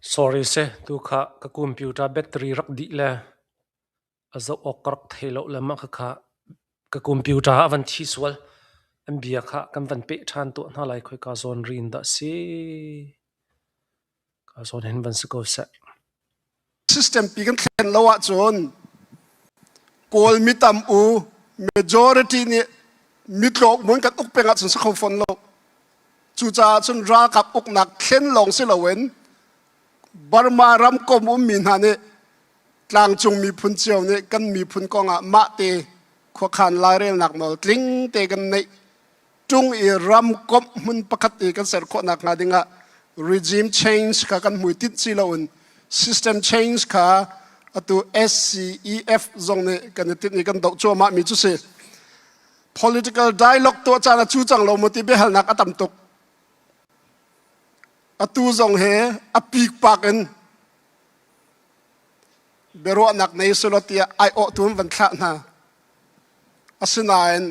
Sorry seh, tu kha ka computer battery rak dih le a zoh awk ka rak thei lo le mah khakha ka computer a van thi sual. An bia kha kan van peh ṭhan tuah hna lai khoika zawn ri in dah si. Ka zawn hin van si ko seh. System pi kan thlen lo ahcun Kawl mitam u majority nih mitlawk mun kan uk peng ahcun si kho fawn lo. Cucaah cun ralkap uknak thlen lawng si loin Burma ramkom ummi hna nih tlangcung miphun cio nih kan miphun kongah mahte khuakhan lairelnak nawl tling te kan neih ṭung i ramkomh hmun pakhat i kan ser khawh nakhnga dingah regime change kha kan hmuitinh si loin system change kha atu SCEF zong nih kan i tinh i kan doh cuahmah mi cu si. Political dialogue tuah caan a cu cang lo maw ti biahalnak a tam tuk. Atu zong he a pikpak in biaruahnak nei selaw tiah aiawhtu an van thlah hna. Asinain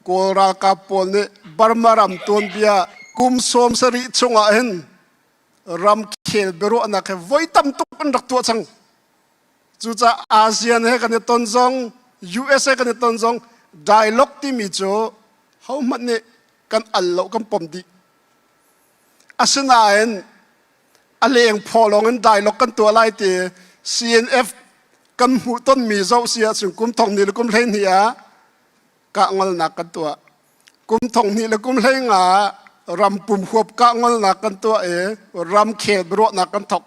Kawl ralkap pawl nih Burma ram tuanbia kum 70 chungah hin ramkhel biaruahnak he voi tam tuk an rak tuah cang. Cucaah ASEAN he kan i ton zong, US he kan i ton zong dialogue timi cu hohmanh nih kan al lo, kan pom dih. Asinain a leng phaw lawng in dialogue kan tuah lai ti CNF kan hmuh tonmi zoh si ahcun kum thong hnih le kum 12 ah kah ngolnak kan tuah. Kum thong hnih le kum 15 ah ram pum huap kah ngolnak kan tuah i ramkhel biaruahnak kan thok.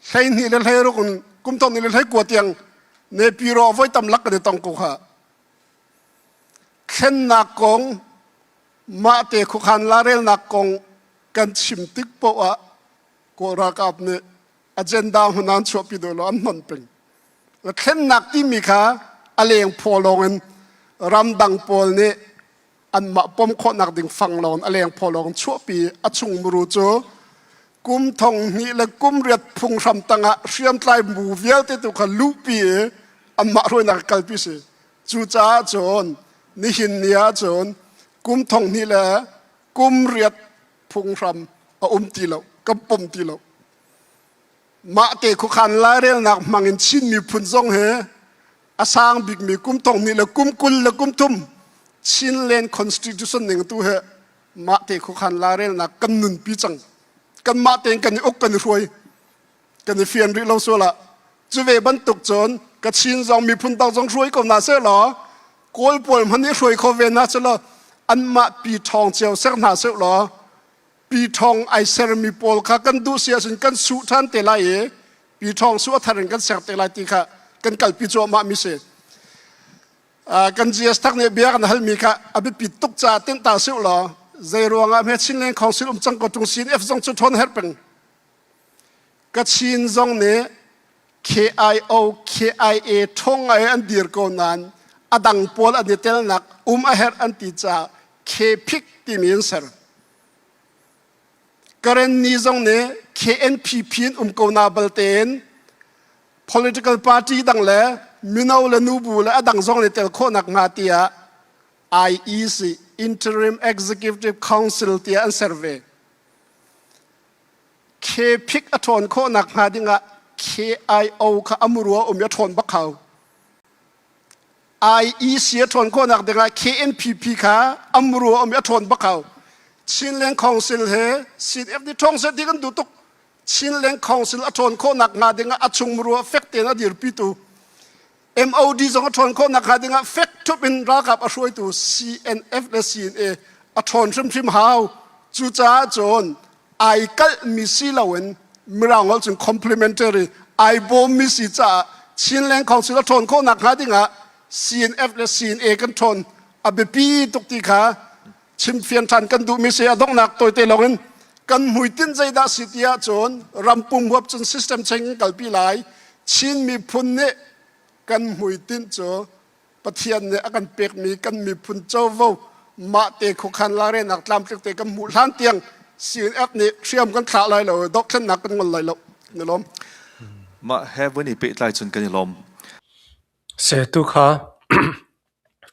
12 le 16 in kum thong hnih le 19 tiang Nepiro voi tam lak kan i tong ko kha. Thlennak kong mahte khuakhan larelnak kong kan chim tik paoh ah Kawl ralkap nih agenda hmun an chuahpi duh lo, an hnon peng. Thlennak timi kha a leng phaw lawng in ramdang pawl nih anmah pom khawhnak ding fang lawng a leng phaw lawng chuahpi. A chung muru cu kum thong hnih le kum riat phunghram tangah hriamtlai bu vialte tu kha luhpi i anmah hruainak kalpi si. Cucaah cun nihin ni ah cun kum thong hnih le kum riat phunghram a um ti lo, kan pom ti lo. Mah te khuakhan lairelnak hmangin Chin miphun zong he a sang bikmi kum thong hnih le kum 20 le kum 30 Chinland Constitution ning tu he mah te khuakhan lairelnak kan nunpi cang. Kan mah tein kan i uk, kan i hruai, kan i fian rih lo sual ah. Cu ve bantuk cun Kachin zong miphun dang zong hruai ko hna seh law, Kawl pawl hmanh nih hruai kho ve hna seh law, anmah pi ṭhawng cio ser hna seh law, pi ṭhawng ai sermi pawl kha kan duh si ahcun kan suh ṭhan te lai i pi ṭhawng su a thar in kan ser te lai ti kha kan kalpi cuahmah mi si. Kan GS tak nih bia kan halmi kha a biapit tuk caah tinh ta sih law, zei ruangah hme Chinland Council um cang ko ṭung CNF zong cu ṭhawn herh peng. Kachin zong nih KIO, KIA ṭhawng ai an dir ko nain a dang pawl an i telnak um a herh an ti caah KPIC timi an ser. Karenni zong nih KNPP in um ko na baltein political party dang le mino le nubu le a dang zong nih tel khawhnak hnga tiah IEC, Interim Executive Council tiah an ser ve. KPIC a ṭhawn khawhnak hnga dingah KIO kha a muru a um i a ṭhawn bak hau. IEC a ṭhawn khawhnak dingah KNPP kha a muru a um i a ṭhawn bak hau. Chinland Council he CNF nih ṭhawng seh ti kan duh tuk. Chinland Council a ṭhawn khawhnak hnga dingah a chung muru ah fek tein a dirpitu MOD zong a ṭhawn khawhnak hnga dingah fek ṭhup in ralkap a hruaitu CNF le CNA a ṭhawn hrimhrim hau. Cucaah cun ai kalhmi si loin Mirang holh cun complementary ai bawmmi si caah Chinland Council a ṭhawn khawhnak hnga dingah CNF le CNA kan ṭhawn a biapi tuk ti kha chimfian ṭhan kan duhmi si. A donghnak tawite lawngin kan hmuitinh zeidah si ti ahcun rampum huap cun system cheng kalpi lai. Chin miphun nih kan hmuitinh cu Pathian nih a kan pekmi kan miphun covo mahte khuakhan larenak tlamtling te kan hmuh hlan tiang CNF nih hriam kan thlah lai lo, dothlennak kan ngol lai lo. Ni lawm. Mah he vun i pehtlai cun kan i lawm. Se tu kha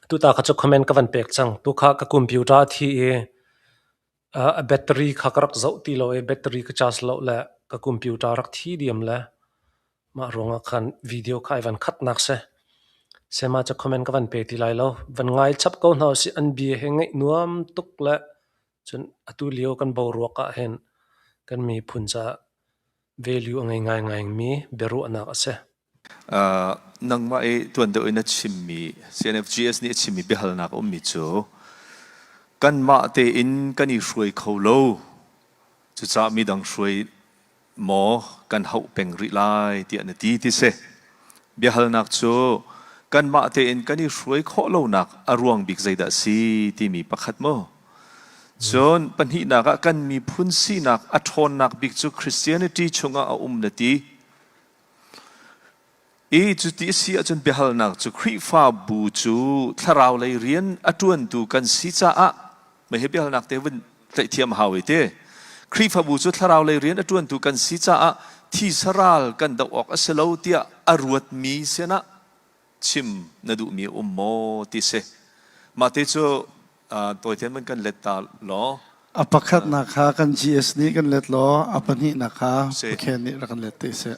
tuta kha cu comment ka van pek cang. Tu kha ka computer a thi i a battery kha ka rak zoh ti lo i battery ka charge lo le. ka computer rak thi diam le mah ruangah khan video kha ai van khatnak si. Sema cu comment ka van pe ti lai lo. Van ngai chap ko hna usih an bia he ngaih nuam tuk le cun atu lio kan boruak ah hin kan miphun caah value a ngei ngaingai mi biaruahnak a si. Nangmah i tuan deuh in a chimmi CNFGS nih a chimmi biahalnak a ummi cu kanmah tein kan i hruai kho lo. Cucaah midang hruai maw kan hauh peng rih lai tiah na ti ti si. Biahalnak cu kanmah tein kan i hruai khawh lonak a ruang bik zeidah a si timi pakhat mu. Cun pahnihnak ah kan miphun sinak a ṭhawnnak bik cu Christianity chungah a um na ti. I cuti a si ahcun biahalnak cu Khrihfabu cu thlarau lei rian a ṭuantu kan si caah mei hi biahalnak te vun tlaih a hau i ti. Khrihfabu cu thlarau lei rian a ṭuantu kan si caah thisa ral kan doh awk a si lo tiah a ruatmi sinah chim na duhmi a um maw ti si. Mah te cu tawitein van kan let ta law. A pakhatnak kha kan GS nih kan let law a pahnihnak kha Pathian nih rak kan let te seh.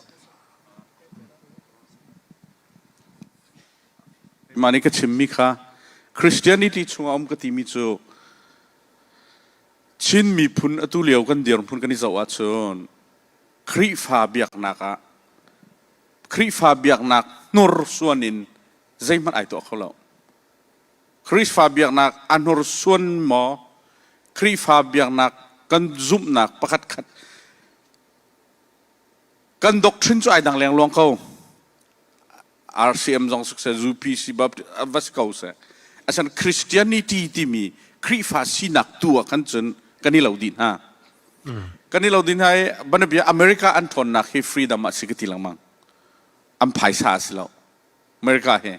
Mah nih ka chimmi kha Christianity chungah um ka timi cu Chin miphun atu lio kan dirhmun kan i zoh ahcun Khrihfa biaknak ah Khrihfa biaknak hnursuan in zeihmanh ai tuah kho lo. Khrihfa biaknak a hnursuan maw? Khrihfa biaknak kan zumhnak pakhat khat kan doctrine cu ai dang lengluang ko. RCM zong siseh UPC Baptist va si ko seh. Asan Christianity timi Khrihfa sinak tu ah khan cun kan i lo dih hna. Kan i lo dih hna i banabia America an ṭhawnnak hi freedom a si ka ti lengmang. An phaisa a si lo. America hi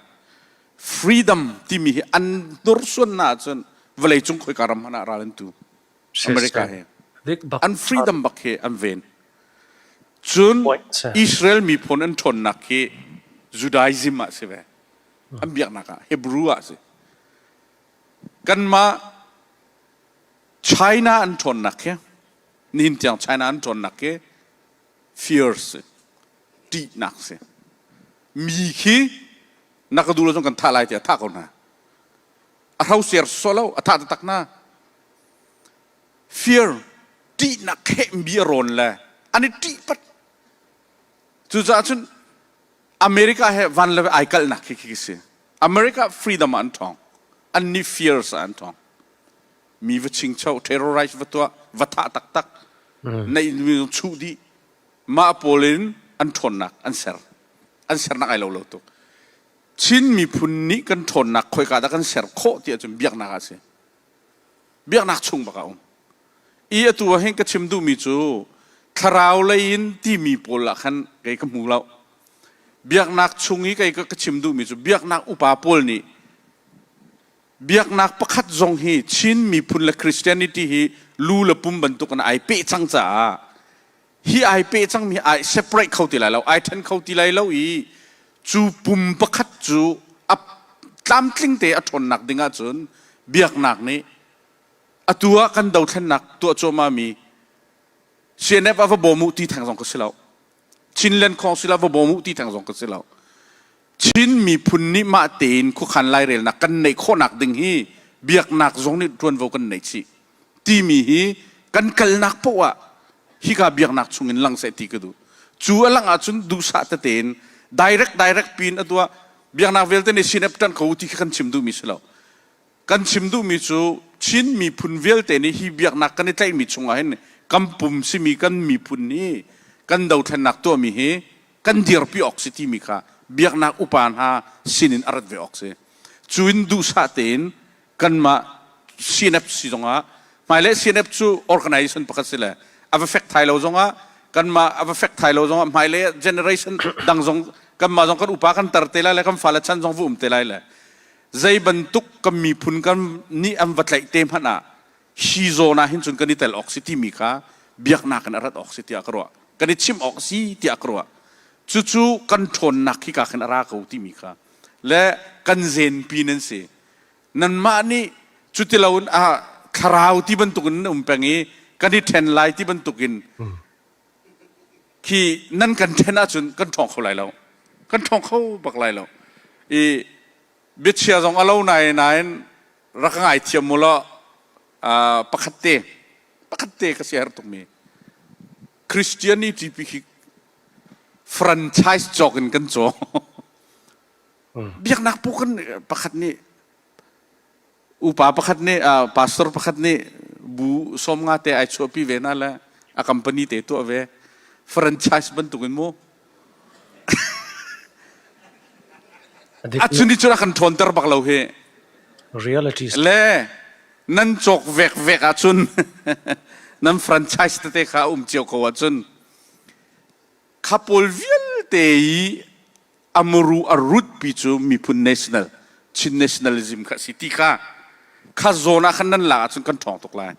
freedom timi hi an hnursuan na ahcun vawlei cung khoika ram hmanh ah ral an tu. America hi an freedom bak hi an ven. Cun Israel miphun an ṭhawnnak hi Judaism ah si ve. An biaknak ah Hebrew ah si. Kanmah China an ṭhawnnak hi nihin tiang China an ṭhawnnak hi fear si. Ṭihnak si. Mi khi na ka duh lo cun kan thah lai tiah thah ko hna. A hrocer sawh lo, a thah taktak hna. Fear ṭihnak khehmi a rawn le an i ṭih pat. Cucaah cun America he van le ai kalhnak khi khi si. America freedom ah an ṭhawng. An nih fears ah an ṭhawng. Mi va chingcho, terrorize va tuah, va thah taktak, neih mi chuh dih. Mah pawl in an ṭhawnnak an ser. An sernak ai lo lo tuk. Chin miphun nih kan ṭhawnnak khoika dah kan ser khawh ti ahcun biaknak ah a si. Biaknak chung bak a um. I atu ah hin ka chim duhmi cu thlarau lei in timi pawl ah khan kei ka hmu lo. Biaknak chung i kei ka chim duhmi cu biaknak upa pawl nih biaknak pakhat zong hi Chin miphun le Christianity hi lu le pum bantuk in ai peh cang caah hi ai peh cangmi ai separate kho ti lai lo, ai then kho ti lai lo i cu pum pakhat cu a tlamtling te a ṭhawnnak ding ahcun biaknak nih atu ah kan dothlennak tuah cuahmah mi CNF ah va bawm u ti theng zong ka si lo. Chinland Council ah va bawm u ti theng zong ka si lo. Chin miphun nih mah tein khuakhan lairelnak kan neih khawhnak ding hi biaknak zong nih ṭuanvo kan neih chih timi hi kan kalnak poah ah hika biaknak chungin lang seh ti ka duh. Cu a langh ahcun duhsah tete in direct direct pin a tuah biaknak vialte nih CNF ṭanh ko u ti khi kan chim duhmi si lo. Kan chim duhmi cu Chin miphun vialte nih hi biaknak kan i tlaihmi chungah hin kan pum simi kan miphun nih kan dothlennak tuahmi hi kan dirpi awk si timi kha biaknak upa hna sinin a rat ve awk si. Cu in duhsah tein kanmah CNF si zongah hmailei CNF cu organization pakhat si le a va fek thai lo zongah kanmah a va fek thai lo zongah hmailei generation dang zong kanmah zong kan upa kan tar te lai le kan fale chan zong va um te lai le zei bantuk kan miphun kan nih an va tlaih te hmanh ah hi zawn ah hin cun kan i tel awk si timi kha biaknak in a rat awk si tiah ka ruah kan i chimh awk si tiah ka ruah cucu kan ṭhawnnak hi ka khin a ra ko timi kha le kan zenpi nan si nanmah nih cutiloin a thlarau ti bantukin nan um peng i kan i ṭhen lai ti bantukin. Khi nan kan ṭhen ahcun kan ṭhawng kho lai lo. Kan ṭhawng kho bak lai lo. I biachia zong a lo nai nain rak ka ngaithiam mu law pakhat te pakhat te ka siaherh tukmi Christianity pi khi franchise cawk in kan caw. Biaknak pu kan pakhat nih upa pakhat nih pastor pakhat nih bu 50 te ai chuahpi ve na le a company te tuah ve franchise bantuk in mu a chuni cu kan ṭhawnter bak lo hi reality le nan cawk vek vek ahcun nan franchise tete kha um cio ko ahcun kha pawl vialte i a muru a root pi cu miphun national Chin nationalism kha si ti kha kha zawn ah khan nan lak ahcun kan ṭhawng tuk lai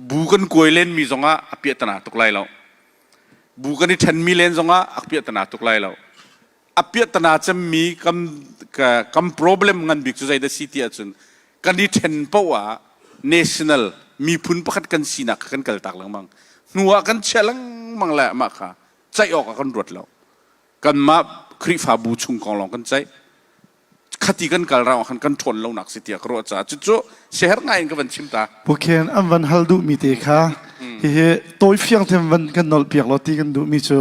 bu kan kuai len mi zongah a piahtana tuk lai lo bu kan i ṭhenmi len zongah a piahtana tuk lai lo a piahtana cemmi kam kam problem ngan bik cu zeidah si ti ahcun kan i ṭhen poah ah national miphun pakhat kan sinak kha kan kaltak lengmang hnu ah kan chiah lengmang le mah kha ceih awk ah kan ruat lo kanmah Khrihfabu chung kong lawng kan ceih khati kan kal raung khan kan ṭhawn lonak si tiah ka ruah caah cucu siaherh ngai in ka van chim ta. Bukhen an van hal duhmi te kha hihi tawi fiang them van kan nolh piak law ti kan duhmi cu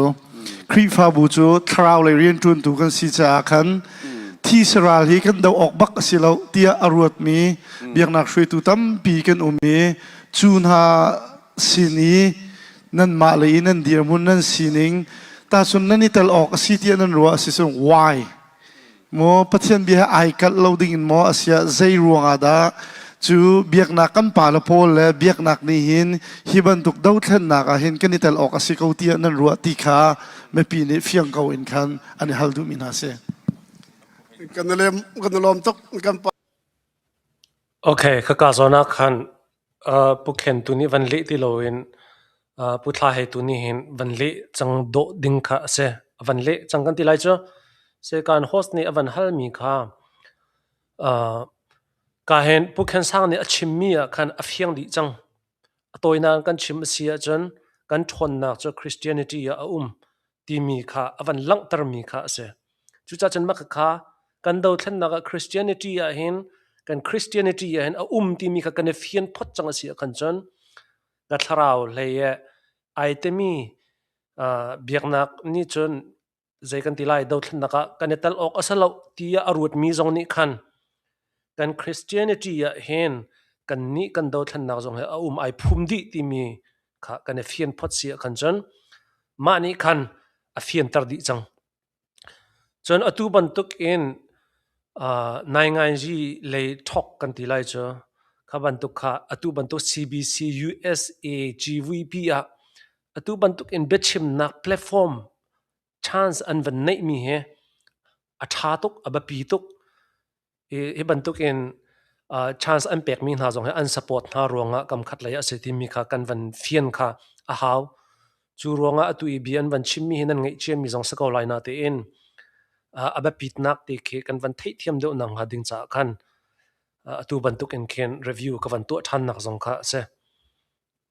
Khrihfabu cu thlarau lei rianṭuantu kan si caah khan thi saral hi kan do awk bak a si lo tiah a ruatmi biaknak hruaitu tampi kan um i cu hna sin i nanmah lei i nan dirhmun nan sining tahcun nan i tel awk a si tiah nan ruah a si cun why maw Pathian bia he ai kalh lo ding in maw a siah zei ruangah dah cu biaknak kan pa le pawl le biaknak nih hin hi bantuk dothlennak ah hin kan i tel awk a si ko tiah nan ruah ti kha mipi nih fiang ko in khan an i hal duhmi hna si. Kan kan lawm tuk kan pa Okay, khaka zawn ah khan Pu Khen tu nih van leh ti loin Pu Thla Hei tu nih hin van leh cang dawh ding kha a si. A van leh cang kan ti lai cu. Sekan host nih a van halmi kha ka hin Pu Khen Sang nih a chimmi ah khan a fiang dih cang. A tawinak kan chim a si ahcun kan ṭhawnnak cu Christianity ah a um timi kha a van langhtermi kha a si. Cucaah cun mah khakha kan dothlennak ah Christianity ah hin kan Christianity ah hin a um timi kha kan i fian phot cang a si ahkhan cun ka thlarau hlei eh ai temi uh, biaknak nih cun zei kan ti lai dothlennak ah kan i tel awk a si lo tiah a ruatmi zong nih khan kan Christianity ah hin kan nih kan dothlennak zong hi a um ai phum dih timi kha kan i fian phot si ahkhan cun mah nih khan a fianter dih cang. Cun atu bantuk in uh, nainganzi lei ṭhok kan ti lai cu kha bantuk kha atu bantuk CBC USA GVP ah atu bantuk in biachimnak platform chance an van neihmi hi a ṭha tuk a biapi tuk Hi bantuk in chance an pekmi hna zong hi an support hna ruangah kamkhat lei a si timi kha kan van fian kha a hau. Cu ruangah atu i bia an van chimmi hi nan ngeih ciami zong si ko lai na tiin a biapitnak ti khi kan van theihthiam deuh nak hnga ding caah khan atu bantuk in khin review ka van tuah ṭhannak zong kha a si.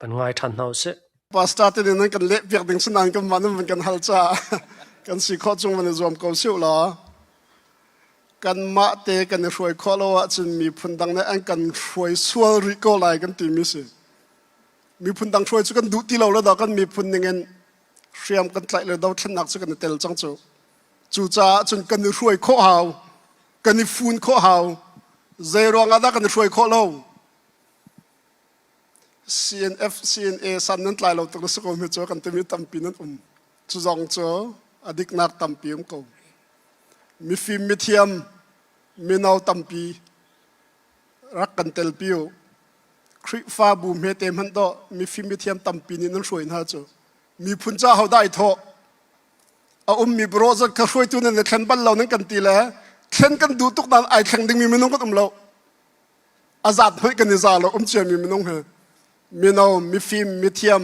Kan ngai ṭhan hna usih. Pastor te nih nan kan leh piak ding si nain kan mah nan van kan hal caah kan si khawh chung van i zuam ko siu law kanmah te kan i hruai khawh lo ahcun miphun dang nih an kan hruai sual rih ko lai kan timi si. Miphun dang hruai cu kan duh ti lo le daw kan miphun ningin hriam kan tlaih le dothlennak cu kan i tel cang cu. Cucaah cun kan i hruai khawh hau, kan i fun khawh hau. Zei ruangah dah kan i hruai khawh lo? CNF, CNA san nan tlai lo tuk na si ko hme cu kan timi tampi nan um. Cu zong cu a diknak tampi um ko. Mifim mithiam mino tampi rak kan telpi u. Khrihfabu hmete hmanh dawh mifim mithiam tampi nih nan hruai hna cu. Miphun ca hodah i thawh? A ummi bureau zat kha hruaitu nan i thlen bal lo nan kan ti le thlen kan duh tuk nain ai thleng dingmi minung kan um lo. A zat hmanh kan i za lo um ciami minung hi mino mifim mithiam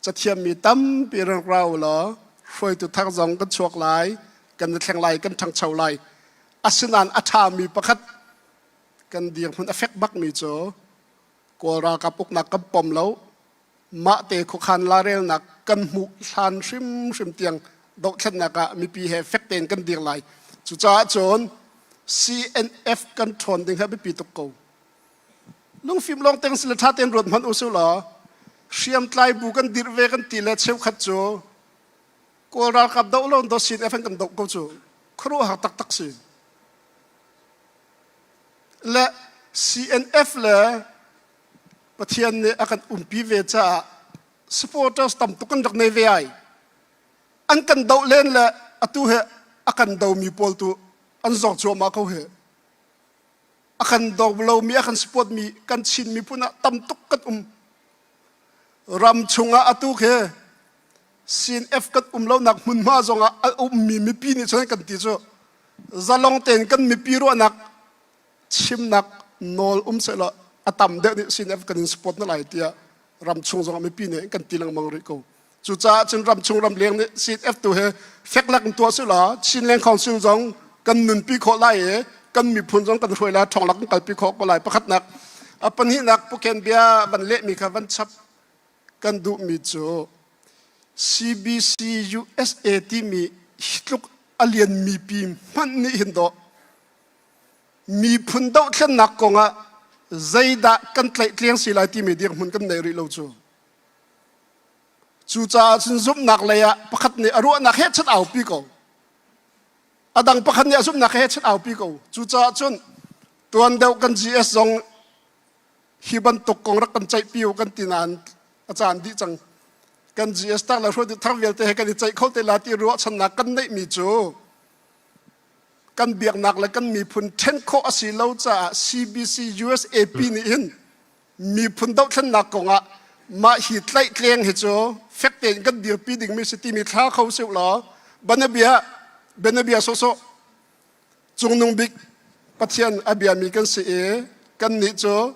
cathiammi tampi rak ra u law hruaitu thar zong kan chuak lai kan i thleng lai kan ṭhangcho lai asinain a ṭhami pakhat kan dirhmun a fek bakmi cu Kawl ralkap uknak kan pom lo. Mah te khuakhan larelnak kan hmuh hlan hrimhrim tiang dohthlennak ah mipi he fek tein kan dir lai. Cucaah cun CNF kan ṭhawn ding hi a biapi tuk ko. Lungfim lawng teng si le ṭha tein ruat hmanh usih law hriamtlai bu kan dirh ve kan ti le cheukhat cu Kawl ralkap doh lo do CNF an kan doh ko cu khuaruahhar taktak si. Le CNF le Pathian nih a kan umpi ve caah supporters tam tuk kan rak nei ve ai. An kan doh len le atu he a kan domi pawl tu an zor cuahmah ko hi. A kan do lomi a kan support mi kan Chin miphun ah tam tuk kan um. Ram chungah atu khi CNF kan um lonak hmunhma zongah a ummi mipi nih cun kan ti cu zalong tein kan mipi ruahnak chimnak nawl um sehlaw a tam deuh nih CNF kan in support na lai tiah ramchung zongah mipi nih kan ti lengmang rih ko. Cucaah cun ramchung ramleng nih CNF tu hi feklak in tuah sila Chinland Council zong kan nunpi khawh lai i kan miphun zong kan hruai lai ṭhonglak kan kalpi khawh ko lai pakhatnak a pahnihnak Puken bia van lehmi kha van chap kan duhmi cu CBC USA timi hi tluk a lianmi pi hmanh nih hin dawh miphun dohthlennak kongah zeidah kan tlaihtleng si lai timi dirhmun kan nei rih lo cu. Cucaah cun zumhnak lei ah pakhat nih a ruahnak he chan aupi ko. A dang pakhat nih a zumhnak he chan aupi ko. Cucaah cun tuan deuh kan GS zong hi bantuk kong rak kan ceihpi u kan ti nain a caan dih cang. Kan GS tak le hruaitu thar vialte he kan i ceih kho te la ti ruahchannak kan neihmi cu kan biaknak le kan miphun ṭhen khawh a si lo caah CBC USAP nih hin miphun dohthlennak kongah mah hi tlaihtleng hi cu fek tein kan dirpi dingmi si timi thla kho sih law banabia banabia sawhsawh cungnung bik Pathian a biami kan si i kannih cu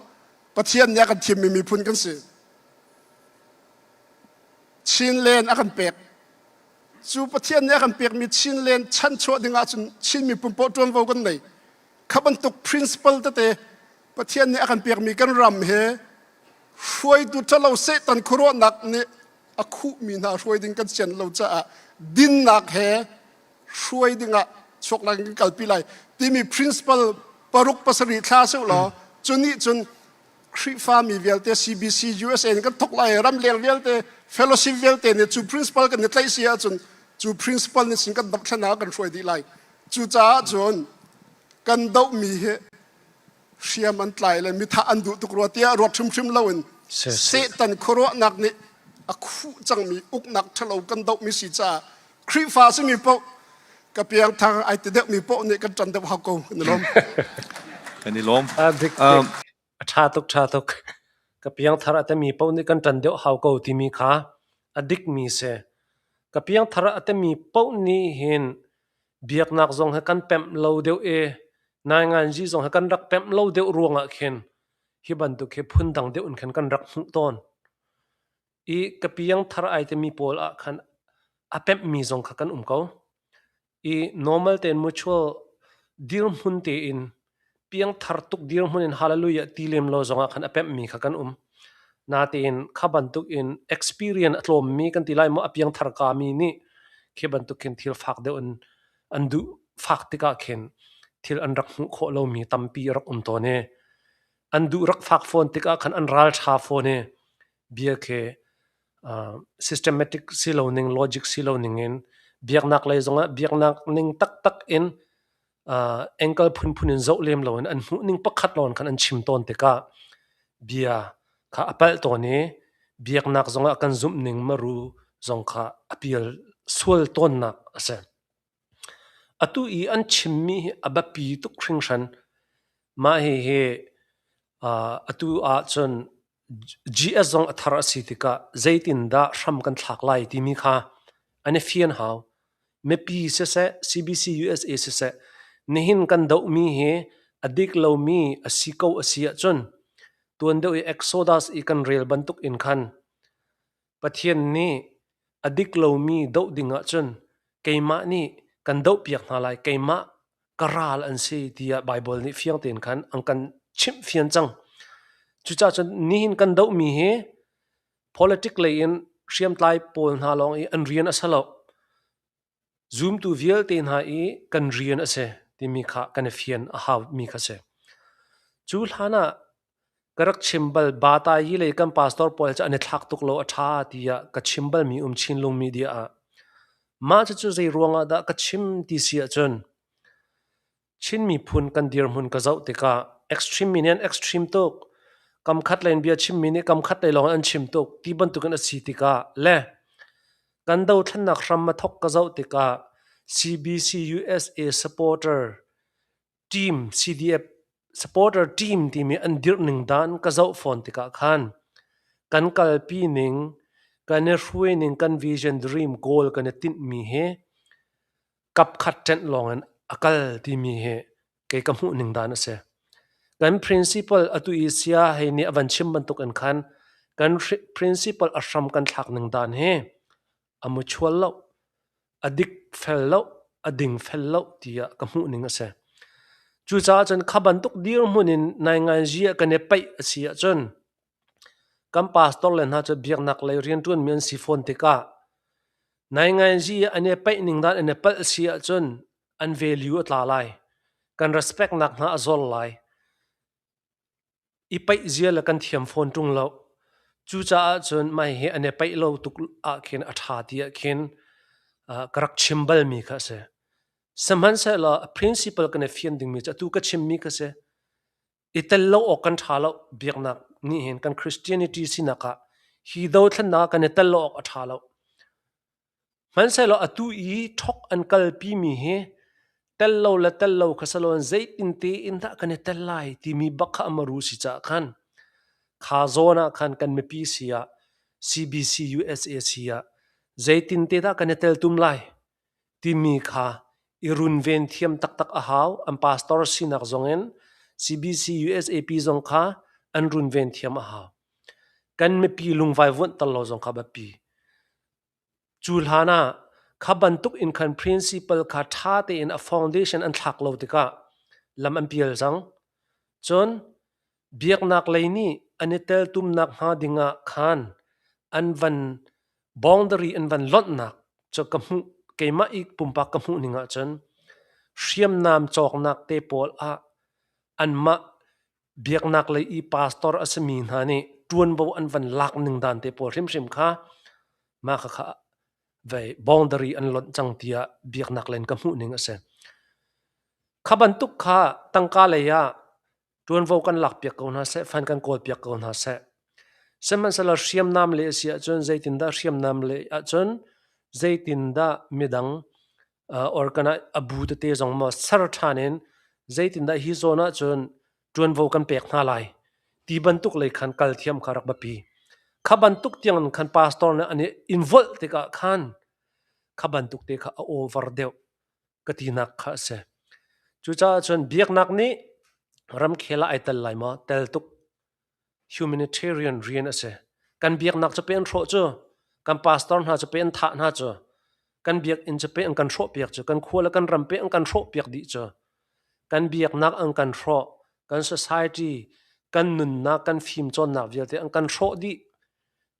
Pathian nih a kan thimmi miphun kan si. Chinland a kan pek. Cu Pathian nih a kan pekmi Chinland chanchuah ding ahcun Chin miphun paoh ṭuanvo kan nei. Kha bantuk principle tete Pathian nih a kan pekmi kan ram he hruaitu ṭhalo Satan khuaruahnak nih a khuhmi hna hruai ding kan sian lo caah dinnak he hruai dingah chuak lai kan kalpi lai timi principle paruk pasarih thla seuh law cu nih cun Khrihfami vialte CBC USA in kan thok lai ramleng vialte fellowship vialte nih cu principle kan i tlaih si ahcun cu principle nih sin kan dohthlen ah kan hruai dih lai. Cucaah cun kan dohmi hi hriam an tlai le mithah an duh tuk rua tiah ruat hrimhrim loin Satan khuaruahnak nih a khuh cangmi uknak ṭhalo kan dohmi si caah Khrihfa simi paoh ka piangthar ai ti deuhmi paoh nih kan ṭan deuh hau ko kan i lawm. Kan i lawm. Dik A ṭha tuk ṭha tuk. Ka piangthar a temi paoh nih kan ṭan deuh hau ko timi kha a dikmi si. Ka piangthar a temi paoh nih hin biaknak zong hi kan pemh lo deuh i nainganzi zong hi kan rak pemh lo deuh ruangah khin hi bantuk hi phundang deuh in khan kan rak hmuh tawn. I ka piangthar ai timi pawl ah khan a pemhmi zong kha kan um ko. I normal tein mutual dirhmun tein piangthar tuk dirhmun in hallelujah ti lem lo zongah khan a pemhmi kha kan um. Natein kha bantuk in experience a tlawmmi kan ti lai maw a piangthar kami nih khi bantuk khin thil fak deuh in an duh fak tikah khin thil an rak hmuh khawh lomi tampi a rak um tawn i an duh rak fak fawn tikah khan an ral ṭha fawn i bia khi systematic si lo ning logic si lo ning in biaknak lei zongah biaknak ning taktak in angle phunphun in zoh lem loin an hmuh ning pakhat lawng khan an chim tawn tikah bia kha a palh tawn i biaknak zongah kan zumh ning maru zong kha a pial sual tawnnak a si. Atu i an chimmi hi a biapi tuk hringhran. Mah hihi atu ahcun GS zong a thar a si tikah zeitindah hram kan thlak lai timi kha an i fian hau. Mipi siseh, CBC USA siseh, nihin kan dohmi hi a dik lomi a si ko a si ahcun tuan deuh i Exodus i kan rel bantuk in khan Pathian nih a dik lomi doh ding ahcun keimah nih kan dohpiak hna lai, keimah ka ral an si tiah Baibal nih fiang tein khan an kan chimhfian cang. Cucaah cun nihin kan dohmi hi Politic lei in hriamtlai pawl hna lawng i an rian a si lo. Zumtu vialte hna i kan rian a si timi kha kan i fian a hau mi kha si. Cu hlan ah ka rak chim bal Bata yi lei kan pastor pawl cu an i thlak tuk lo a ṭha tiah ka chim balmi um Chinlung media ah. Mah cucu zei ruangah dah ka chim ti si ahcun Chin miphun kan dirhmun ka zoh tikah extreme mi nih an extreme tuk, kam khat lei in bia chimmi nih kam khat lei lawng in an chim tuk ti bantukin a si tikah le kan dothlennak hram a thawk ka zoh tikah CBC USA supporter team CDF supporter team timi an dirh ning dan ka zoh fawn tikah khan kan kalpi ning kan i hruai ning kan vision dream goal kan i tinhmi hi kapkhat ṭenh lawng in a kal timi hi kei ka hmuh ning dan a si. Kan principal atu i sia hei nih a van chim bantuk in khan kan principal a hram kan thlak ning dan hi a mutual lo, a dik fel lo, a ding fel lo tiah ka hmuh ning a si. Cucaah cun kha bantuk dirhmun in nainganzi ah kan i paih a si ahcun kan pastor le hna cu biaknak lei rianṭuanmi an si fawn tikah nainganzi ah an i paih ning dan an i palh si ahcun an value a tla lai. Kan respect nak hna a zor lai. I paih zia le kan thiam fawn ṭung lo. Cucaah cun mah hihi an i paih lo tuk ah khin a ṭha ti ah khin ka rak chim balmi kha a si. Sihmanhsehlaw a principle kan i fian dingmi cu atu ka chimmi kha si. I tel lo awk kan ṭha lo. Biaknak nih hin kan Christianity sinak ah hi dothlennak ah kan i tel lo awk a ṭha lo. Hmanhsehlaw atu i ṭhok an kalpimi hi tel lo le tel lo kha si loin zeitin tein dah kan i tel lai timi bak kha a maru si caah khan kha zawn ah khan kan mipi si ah CBC USA si ah zeitin te dah kan i teltum lai timi kha i runven thiam taktak a hau. An pastor sinak zongin CBC USAP zong kha an runven thiam a hau. Kan mipi lungvai vuanh tal lo zong kha biapi. Cu hlan ah kha bantuk in khan principal kha ṭha tein a foundation an thlak lo tikah lam an pial cang. Cun biaknak lei nih an i teltumnak hnga ding ah khan an van boundary an van lonhnak cu ka hmuh keimah i pumpak ka hmuh ning ahcun hriamnam cawknak te pawl ah anmah biaknak lei i pastor a simi hna nih ṭuanvo an van lak ning dan te pawl hrimhrim kha mah khakha vei boundary an lonh cang tiah biaknak len ka hmuh ning a si. Kha bantuk kha tangka lei ah ṭuanvo kan lak piak ko hna seh, fan kan kawl piak ko hna seh. Sihmanhsehlaw hriamnam le a si ahcun zeitindah hriamnam le ahcun zeitindah midang organize a bu tete zong maw ser ṭhan in zeitindah hi zawn ahcun ṭuanvo kan pek hna lai ti bantuk lei khan kal thiam kha rak biapi. Kha bantuk tiang in khan pastor nih an i involve tikah khan kha bantuk te kha a over deuh ka tinak kha a si. Cucaah cun biaknak nih ramkhel ah ai tel lai maw? Tel tuk. Humanitarian rian a si. Kan biaknak cu pe an hrawh cu, kan pastor hna cu pe an thah hna cu, kan biakinn cu pe an kan hrawhpiak cu, kan khua le kan ram pe an kan hrawhpiak dih cu. Kan biaknak an kan hrawh, kan society, kan nunnak, kan fimcawnnak vialte an kan hrawh dih.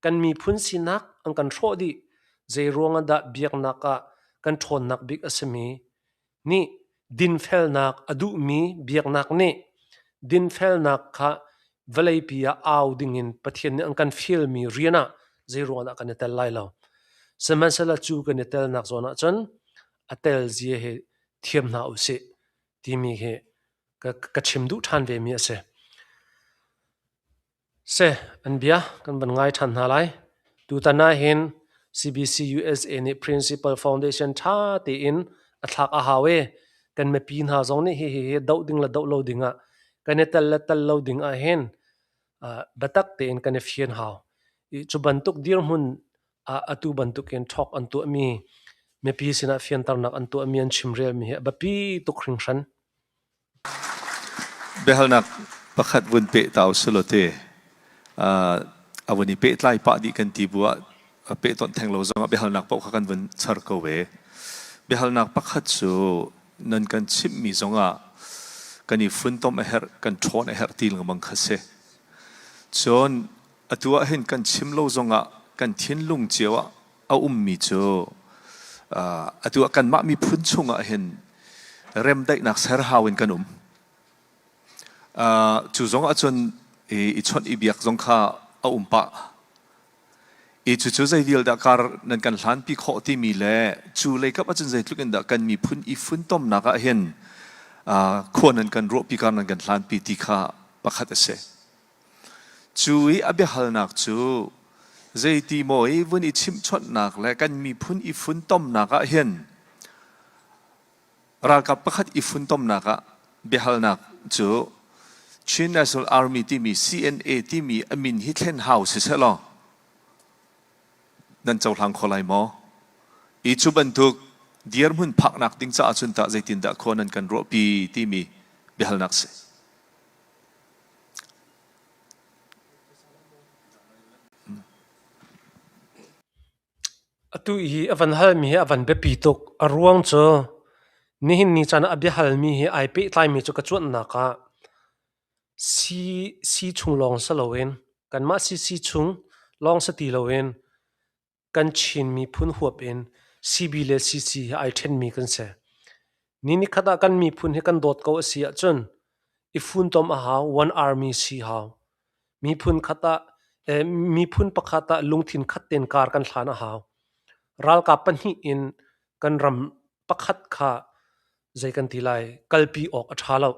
Kan miphun sinak an kan hrawh dih. Zei ruang ah dah biaknak ah kan ṭhawnnak bik a simi nih dinfelnak a duhmi biaknak nih dinfelnak kha vawleipi ah au dingin Pathian nih an kan fialmi rian ah zeiruang dah kan i tel lai lo. Sihmanhsehlaw cu kan i telnak zawn ahcun a tel zia hi thiam hna u sih timi hi ka, ka chim duh ṭhan vemi a si. Seh, an bia kan van ngai ṭhan hna lai. Tutan ahhin CBC USA nih Principal Foundation ṭha tein a thlak a hau i kan mipi hna zong nih hihi hi doh ding le doh lo ding ah kan i tel le tel lo ding ahhin uh, biatak tein kan i fian hau. I cu bantuk dirhmun ah atu bantukin ṭhawk an tuahmi mipi sinah fianternak an tuahmi an chimrelmi hi a biapi tuk hringhran. Biahalnak pakhat vun peh ta usulaw te a vun i pehtlai pah dih kan ti bu ah pehtonh theng lo zongah biahalnak paoh kha kan vun char ko ve. Biahalnak pakhat cu nan kan chimhmi zongah kan i funtom a herh, kan ṭhawn a herh ti lengmang kha si. Cun. Atu ah hin kan chim lo zongah kan thinlung cio ah a ummi cu atu ah kanmah miphun chungah hin remdaihnak ser hau in kan um. Cu zong ahcun i chawnh i biak zong kha a um pah. I cucu zei vial dah kar nan kan hlanpi khawh timi le cu leikap ahcun zeitluk in dah kan miphun i funtomnak ah hin khua nan kan ruahpi kar nan kan hlanpi ti kha pakhat a si. Cu i a biahalnak cu zeiti maw i vun i chimhchawnhnak le kan miphun i funtomnak ah hin ralkap pakhat i funtomnak ah biahalnak cu Chin National Army timi CNA timi a min hi thlen hau siseh law nan cohlang kho lai maw? I cu bantuk dirhmun phaknak ding caah cun tah zeitindah khua nan kan ruahpi timi biahalnak si. Atu i a van halmi hi a van biapi tuk. A ruang cu nihin ni caan ah a biahalmi hi ai pehtlaimi cu ka cuanhnak ah sii chung lawng si loin kanmah sii chung lawng si ti loin kan Chin miphun huap in CB le CC hi ai ṭhenmi kan si. Ni nikhat ah kan miphun hi kan dawt ko a si ahcun i funtom a hau, one army si hau. Miphun khat ah miphun pakhat ah lungthin khat tein kar kan hlan a hau. Ralkap pahnih in kan ram pakhat kha zei kan ti lai kalpi awk a ṭha lo.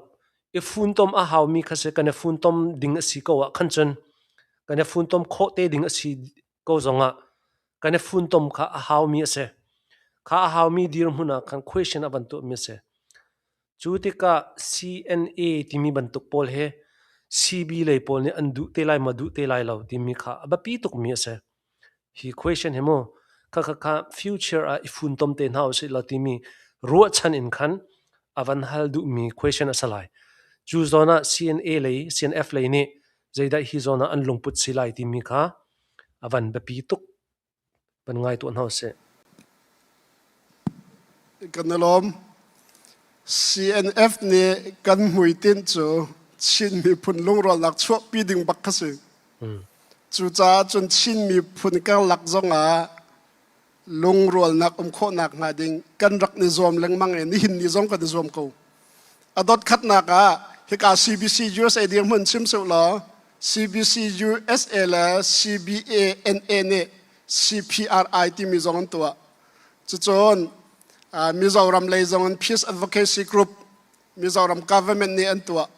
I funtom a haumi kha si kan i funtom ding a si ko ah khan cun kan i funtom khawh te ding a si ko zongah kan i funtom kha a haumi a si. Kha a haumi dirhmun ah khan question a van tuahmi a si. Cu tikah CNA timi bantuk pawl hi CB lei pawl nih an duh te lai maw duh te lai lo timi kha a biapi tukmi a si. Hi question hi mu kha kha kha future ah i funtom te hna usih law timi ruahchan in khan a van hal duhmi question a si lai. Cu zawn ah CNA lei CNF lei nih zeidah hi zawn ah an lungput si lai timi kha a van biapi tuk van ngai tuah hna usih. Kan i lawm. CNF nih kan hmuitinh cu Chin miphun lungrualnak chuahpi ding bak kha si. Cucaah cun Chin miphun karlak zongah lungrualnak um khawhnak hnga ding kan rak ni zuam lengmang i nihin ni zong kan i zuam ko. A dot khatnak ah hika CBC USA dirhmun chim suh law CBC USA le CBANA nih CPRI timi zong an tuah. Cucun Mizoram lei zong in Peace Advocacy Group Mizoram government nih an tuah.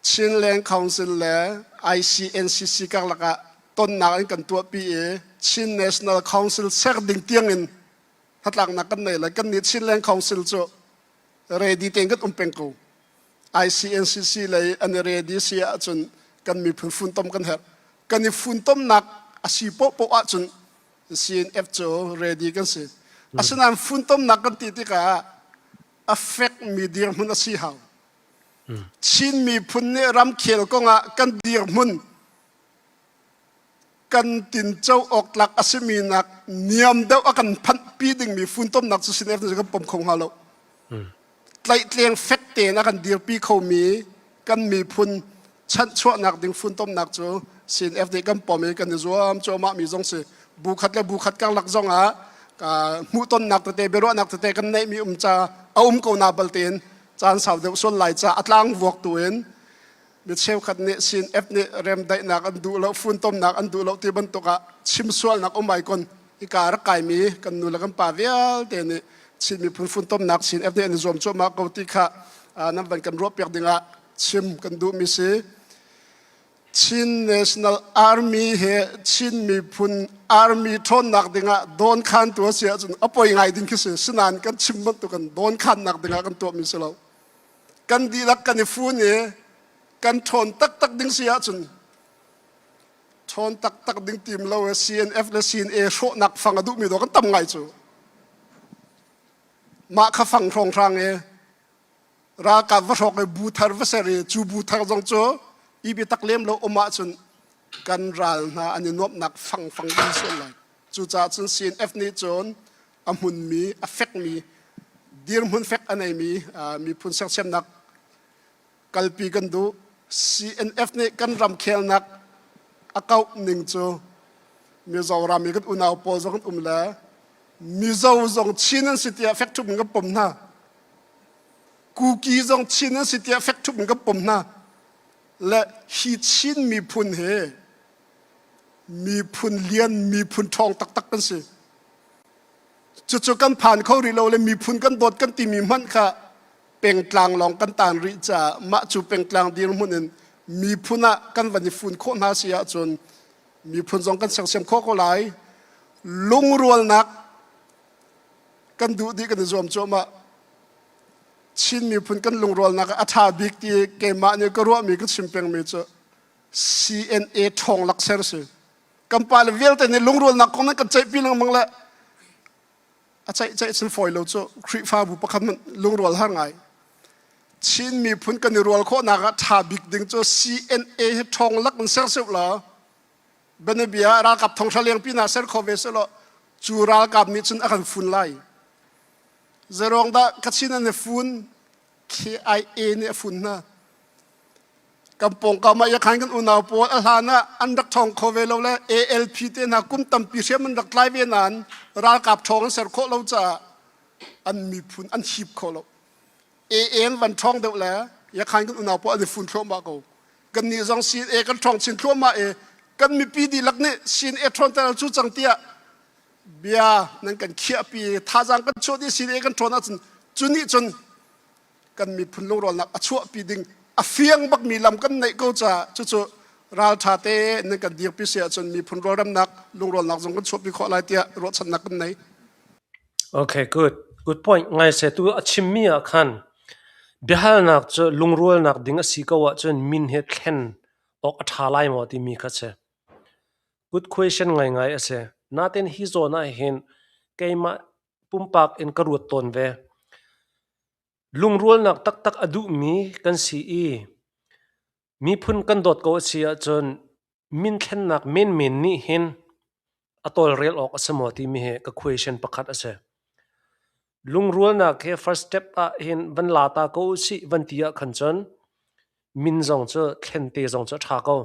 Chinland Council le ICNCC karlak ah tonnak an kan tuahpi i Chin National Council ser ding tiangin hnatlaknak kan nei le kan nih Chinland Council cu ready tein kan um peng ko. ICNCC lei an i ready si ahcun kan miphun funtom kan herh. Kan i funtomnak a si poahpoah ahcun CNF cu ready kan si. Asinain funtomnak kan ti tikah a fekmi dirhmun a si hau. Chin miphun nih ramkhel kongah kan dirhmun kan tinco awk tlak a simi nak niam deuh a kan phanhpi dingmi funtomnak cu CNF nih kan pom kho hnga lo. Tlaihtleng fek tein a kan dirpi khomi kan miphun chanhchuahnak ding funtomnak cu CNF nih kan pom i kan i zuam cuahmah mi zong si. Bu khat le bu khat karlak zong ah hmuhtonnak tete biaruahnak tete kan neihmi um ca a um ko na bal tein caan sau deuh sual lai ca a tlang vuak tu in mi cheukhat nih CNF nih remdaihnak an duh lo funtomnak an duh lo ti bantuk ah chim sualnak um ai kon hika rak kaimi kan nu le kan pa vialte nih Chin miphun funtomnak CNF nih an i zuam cuahmah ko ti kha nan van kan ruahpiak dingah chim kan duhmi si. Chin National Army he Chin miphun army ṭhawnnak dingah dawnkhantu a si ahcun a poi ngai ding khi si. Sinain kan chim bantuk kan dawnkhannak dingah kan tuahmi si lo. Kan dihlak kan i fun i kan ṭhawn taktak ding si ahcun ṭhawn taktak ding tim lo e CNF le CNA hrawhnak fang a duhmi dawh kan tam ngai cu. Mah kha fang hrawnghrang i ralkap va hrawk i bu thar va ser i cu bu thar zong cu i biatak lem lo um ahcun kan ral hna an i nuamhnak fangfang ding sual lai. Cucaah cun CNF nih cun a hmunmi, a fekmi, dirhmun fek a neimi miphun sersiamnak kalpi kan duh. CNF nih kan ramkhelnak A kauh ning cu Mizoram i kan unau pawl zong an um le Mizo zong Chin an si tiah fek ṭhup in kan pom hna. Kuki zong Chin an si tiah fek ṭhup in kan pom hna. Le hi Chin miphun hi miphun lian miphun ṭhawng taktak kan si. Cucu kan phan kho rih lo le miphun kan dawt kan timi hmanh kha pengtlang lawng kan taan rih caah mah cu pengtlang dirhmun in miphun ah kan van i fun khawh hna si ahcun miphun zong kan sersiam khawh ko lai. Lungrualnak kan duh dih kan i zuam cuahmah. Chin miphun kan lungrualnak a ṭha bik ti keimah nih ka ruahmi ka chim pengmi cu CNA ṭhawng lak ser si. Kan pale vialte nih lungrualnak kong nan kan ceihpi lengmang le a ceih ceih cun fawi lo cu Khrihfabu pakhat hmanh lungrual har ngai. Chin miphun kan i rual khawhnak ah ṭha bik ding cu CNA hi ṭhawng lak in ser seuh law bianabia ralkap thonghra lengpi hna ser kho ve selaw cu ralkap nih cun a kan fun lai. Zeruang dah Kachin an i fun KIA nih a fun hna. Kan pawngkam ah yakhan kan unau pawl a hlan ah an rak ṭhawng kho ve lo le ALP te hna kum tampi hriam an rak tlai ve nain ralkap ṭhawng an ser khawh lo caah an miphun an hip kho lo. AA an van ṭhawng deuh le yakhan kan unau pawl an i fun thluahmah ko. Kannih zong CNA kan ṭhawng chin thluahmah i kan mipi dihlak nih CNA ṭhawnter cu cang tiah bia nan kan khiahpi thazaang kan chuah dih CNA kan ṭhawn ahcun cu nih cun kan miphun lungrualnak a chuahpi ding a fiang bakmi lam kan neih ko caah cucu ralṭha te nan kan dirpi si ahcun miphun rualremnak lungrualnak zong kan chuahpi khawh lai tiah ruahchannak kan nei. Okay, good. Good point. Ngai se tu a chimmi ah khan biahalnak cu lungrualnak ding a si ko ahcun min he thlen awk a ṭha lai maw timi kha si. Good question ngaingai a si. Natin hi zawn ah hin keimah pumpak in ka ruat tawn ve. Lungrualnak taktak a duhmi kan si i miphun kan dawt ko a si ahcun min thlennak menmen nih hin a tawlrel awk a si maw timi hi ka question pakhat a si. Lungrualnak hi first step ah hin van la ta ko usih van ti ah khan cun min zong cu thlen te zong cu a ṭha ko.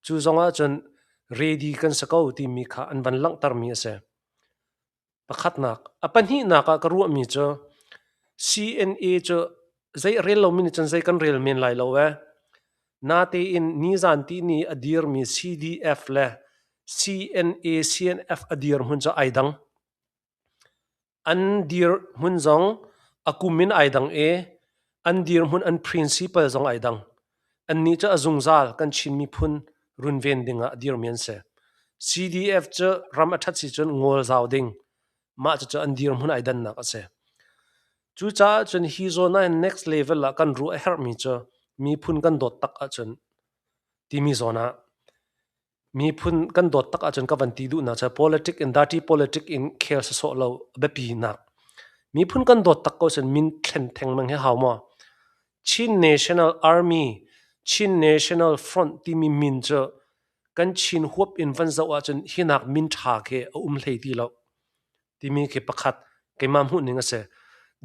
Cu zong ah cun ready kan si ko timi kha an van langhtermi a si. Pakhatnak. A pahnihnak ah ka ruahmi cu CNA cu zei a rel lomi nih cun zei kan rel men lai lo ee. Natein nizan tihni a dirmi CDF le CNA CNF a dirhmun cu ai dang. An dirhmun zong a kum in ai dang i an dirhmun an principle zong ai dang. Annih cu a zungzal kan Chin miphun runven dingah a dirmi an si. CDF cu ram a ṭhat si cun ngawl zau ding. Mah cucu an dirhmun ai dannak a si. Cucaah cun hi zawn ah hin next level ah kan ruah a herhmi cu miphun kan dawt tak ahcun timi zawn ah Miphun kan dawt tak ahcun ka van ti duhnak cu politic in dirty politic in khel sawsawh lo a biapi nak. Miphun kan dawt tak ko cun min thlen thengmang hi hau maw? Chin National Army, Chin National Front timi min cu kan Chin huap in van zoh ahcun hinak min ṭha khi a um hlei ti lo timi khi pakhat keimah hmuhning a si.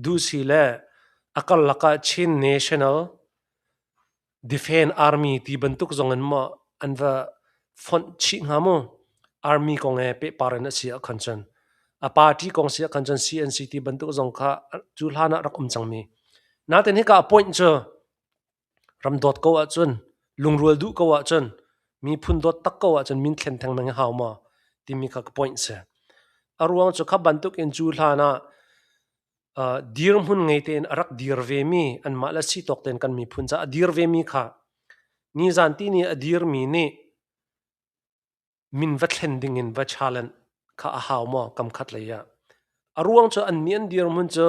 Duhsi le a karlak ah Chin National Defend Army ti bantuk zong in maw an va fonh chih hnga mu? Army kong he pehpar in a si ahkhan cun. A party kong si ahkhan cun CNC ti bantuk zong kha cu hlan ah rak um cangmi. Natin hika a point cu ram dawt ko ahcun, lungrual duh ko ahcun, miphun dawt tak ko ahcun min thlen thengmang hi hau maw timi kha ka point si. A ruang cu kha bantuk in cu hlan ah Dirhmun ngei tein a rak dir vemi anmah le si tawk tein kan miphun caah a dir vemi kha nizan tihni a dirmi nih min va thlen dingin va challenge kha a hau maw kam khat lei ah. A ruang cu annih an dirhmun cu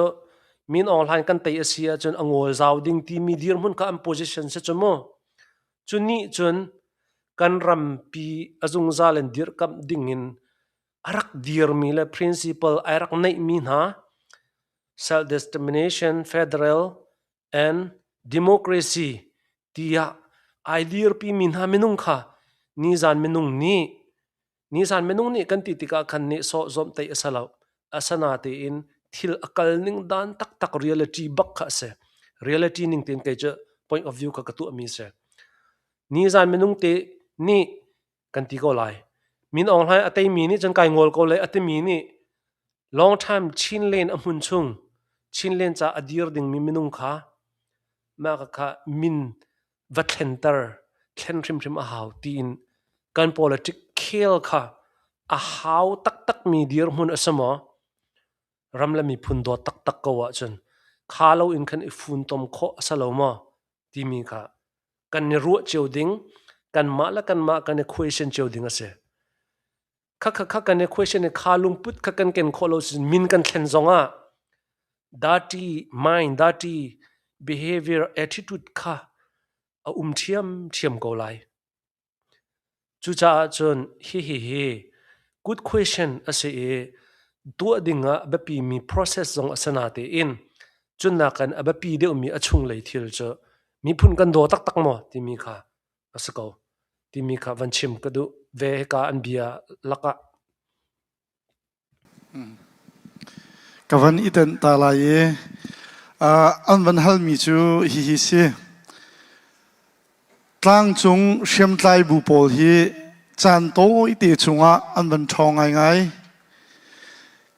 Min Aung Hlaing kan tei a si ahcun a ngawl zau ding timi dirhmun kha an position si cu mu. Cu nih cun kan rampi a zungzal in dirhkamh dingin a rak dirmi le principle ai rak neihmi hna self-determination, federal and democracy tiah ai dirpimi hna minung kha nizan minung nih nizan minung nih kan ti tikah khan nih sawh zawmhtaih a si lo. Asana tein thil a kal ning dan taktak reality bak kha a si. Reality ning tein kei cu point of view kha ka tuahmi a si. Nizan minung te nih Kan ti ko lai. Min Aung Hlaing a teimi nih cun kai ngol ko le a timi nih long time Chinland a hmun chung Chinland ca a dir dingmi minung kha mah kha min va thlenter thlen hrimhrim a hau tiin kan politic khel kha a hau taktakmi dirhmun a si maw? Ram le miphun dawt taktak ko ahcun kha lo in khan i funtom khawh a si lo maw timi kha kan i ruah cio ding kanmah le kanmah kan i question cio ding a si. Kha kha kha kan i question i kha lungput kha kan ken khawh lo sin min kan thlen zong ah dirty mind dirty behavior attitude kha a um ṭhiamṭhiam ko lai. Cucaah cun hihi hi good question a si i tuah ding ah a biapimi process zong a si natein cun nakin a biapi deuhmi a chunglei thil cu miphun kan daw taktak maw timi kha a si ko timi kha van chim ka duh ve hika an bia lakah. Ka van i tenh ta lai i an van halmi cu hihi si. Tlangcung hriamtlai bu pawl hi caan tawite chungah an van ṭhawng ngaingai.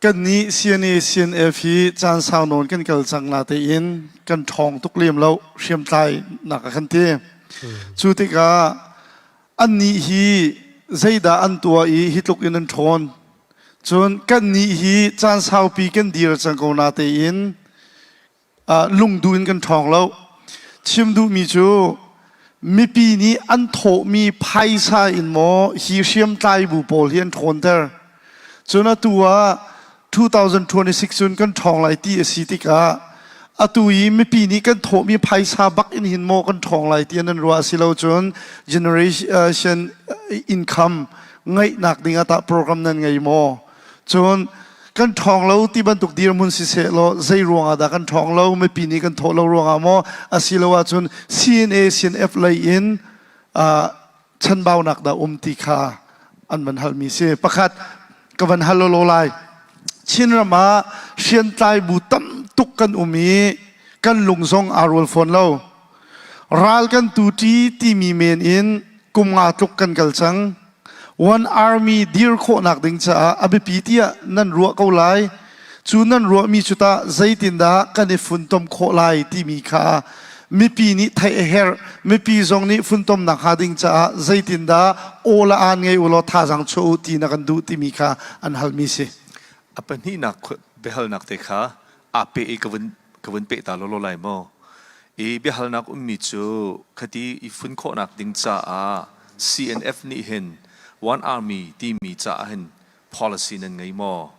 Kannih CNA CNF hi caan sau nawn kan kal cang natein kan ṭhawng tuk lem lo hriamtlai nak a kan ti. Cu tikah Annih hi zeidah an tuah i hi tluk in an ṭhawn? Cun kannih hi caan saupi kan dir cang ko natein lungduh in kan ṭhawng lo. Chim duhmi cu mipi nih an thawhmi phaisa in maw hi hriamtlai bu pawl hi an ṭhawnter. Cun atu ah 2026 cun kan ṭhawng lai ti a si tikah atu i mipi nih kan thawhmi phaisa bak in hin maw kan ṭhawng lai ti an ruah si lo cun generation income ngeihnak ding ah tah program nan ngei maw? Cun kan ṭhawng lo ti bantuk dirhmun siseh law zei ruangah dah kan ṭhawng lo mipi nih kan thawh lo ruangah maw asiloah cun CNA CNF lei in chanbaunak dah um ti kha an van halmi si. Pakhat ka van hal lo lai. Chinram ah hriamtlai bu tam tuk kan um i kan lung zong aa rual fawn lo. Ral kan tu ṭi timi men in kum nga tluk kan kal cang. One Army dir khawhnak ding caah a biapi tiah nan ruah ko lai. Cu nan ruahmi cu tah zeitindah kan i funtom khawh lai timi kha mipi nih theih a herh. Mipi zong nih funtomnak hnga ding caah zeitindah aw le aan ngei u law thazaang chuah u ti na kan duh timi kha an halmi si. A pahnihnak biahalnak te kha aa pe i ka vun ka vun peh ta lawlaw lai maw? I biahalnak ummi cu khati i fun khawhnak ding caah CNF nih hin One Army timi caah hin policy nan ngei maw?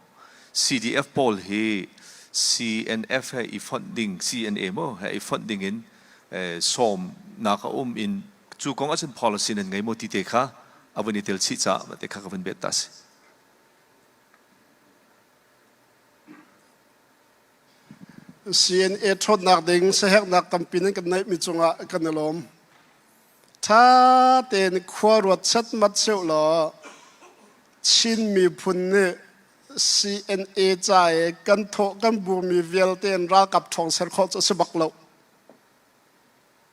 CDF pawl hi CNF he i fonh ding CNA maw he i fonh ding in sawmnak a um in cu kong ahcun policy nan ngei maw ti te kha a vun i tel chih caah mah te kha ka vun bet ta si. CNA ṭhawnnak ding siaherhnak tampi nan kan neihmi cungah kan i lawm. Ṭha tein khua ruat setmat seh law Chin miphun nih CNA ca i kan thawh kan burmi vialte in ralkap ṭhawng ser khawh cu a si bak lo.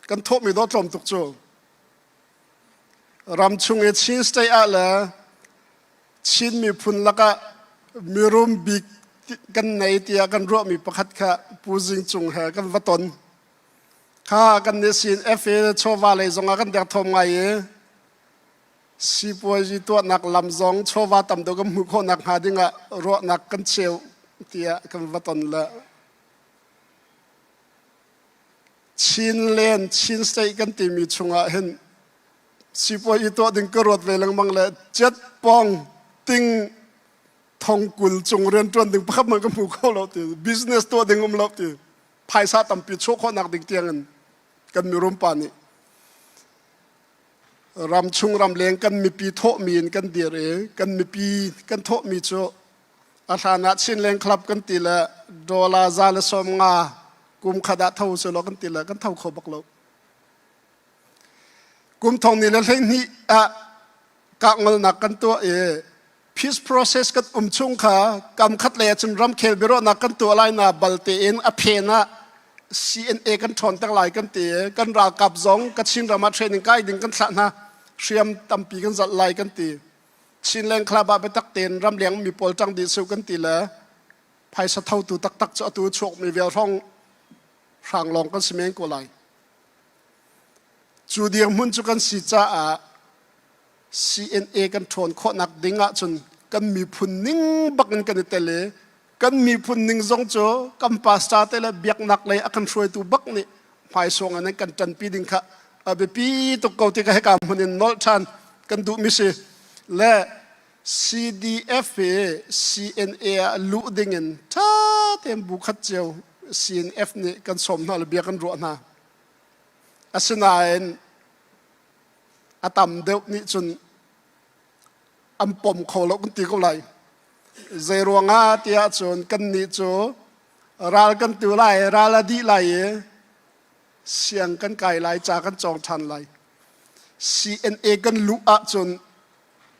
Kan thawhmi dawh tlawm tuk cu. Ram chung i Chin state ah le Chin miphun lakah mirum bik kan nei tiah kan ruahmi pakhat kha Pu Zing Cung he kan va ton. Kha kan nih sin FA chawva lei zongah kan derthawm ngai i sipuazi tuahnak lam zong chawva tam deuh kan hmuh khawhnak hnga dingah ruahnak kan cheu tiah kan va ton le Chinland Chin State kan timi chungah hin sipuazi tuah ding ka ruat ve lengmang le jet pong ting thong kul cung rianṭuan ding pakhat man ka hmu kho lo ti business tuah ding um lo ti phaisa tampi chuah khawhnak ding tiangin kan mirum pa nih ram chung ramleng kan mipi thawhmi in kan dir i kan mipi kan thawhmi cu a hlan ah Chinland Club kan ti le dollar 150 kum khat ah tho selaw kan ti le kan tho kho bak lo. Kum thong ni le 12 ah kahngolnak kan tuah i peace process kan um chung kha kam khat lei ahcun ramkhel biaruahnak kan tuah lai na bal tein a phen ah CNA kan ṭhawnter lai kan ti i kan ralkap zong Kachin ram ah training kai ding kan thlah hna. Hriam tampi kan zalh lai kan ti. Chinland Club ah biatak tein ramleng mi pawl ṭang dih su kan ti le phaisa thotu taktak cu atu chuakmi vial hrawng hrang lawng kan si men ko lai. Cu dirhmun cu kan si caah CNA kan ṭhawn khawhnak ding ahcun kan miphun ning bak in kan i tel i kan miphun ning zong cu kan pastor te le biaknak lei a kan hruaitu bak nih hmaisuang in kan ṭanpi ding kha a biapi tuk ko ti ka hika hmun in nolh ṭhan kan duhmi si le CDF hi CNA ah luh ding in ṭha tein bu khat cio CNF nih kan sawm hna le bia kan ruah hna. Asinain a tam deuh nih cun an pom kho lo kan ti ko lai. Zei ruangah tiah cun kannih cu ral kan tu lai, ral a dih lai i siang kan kai lai, ca kan cawng ṭhan lai. CNA kan luh ahcun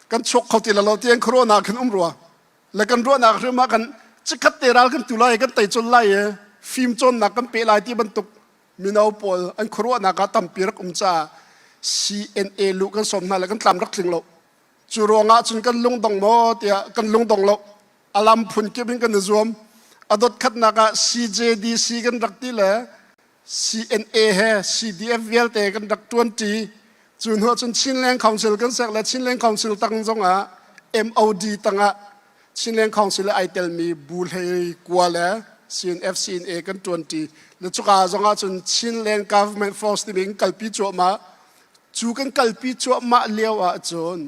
kan chuak kho ti lo tiang khuaruahnak khin um rua. Le kan ruahnak hrim ah kan chikkhat te ral kan tu lai, kan tei cun lai i fim cawnnak kan pe lai ti bantuk mino pawl an khuaruahnak ah tampi rak um caah CNA luh kan sawm hna le kan tlam rak tling lo. Cu ruangah cun kan lungdong maw tiah kan lungdong lo. A lam phun kip in kan i zuam. A dot khatnak ah CJDC kan rak ti le CNA he CDF vialte kan rak ṭuanṭi. Cu hnu ah cun Chinland Council kan ser le Chinland Council tang zongah MOD tangah Chinland Council ai telmi bu hlei kua le CNF CNA kan ṭuanṭi. Le cuka zongah cun Chinland Government Force timi kan kalpi cuahmah. Cu kan kalpi cuahmah lio ahcun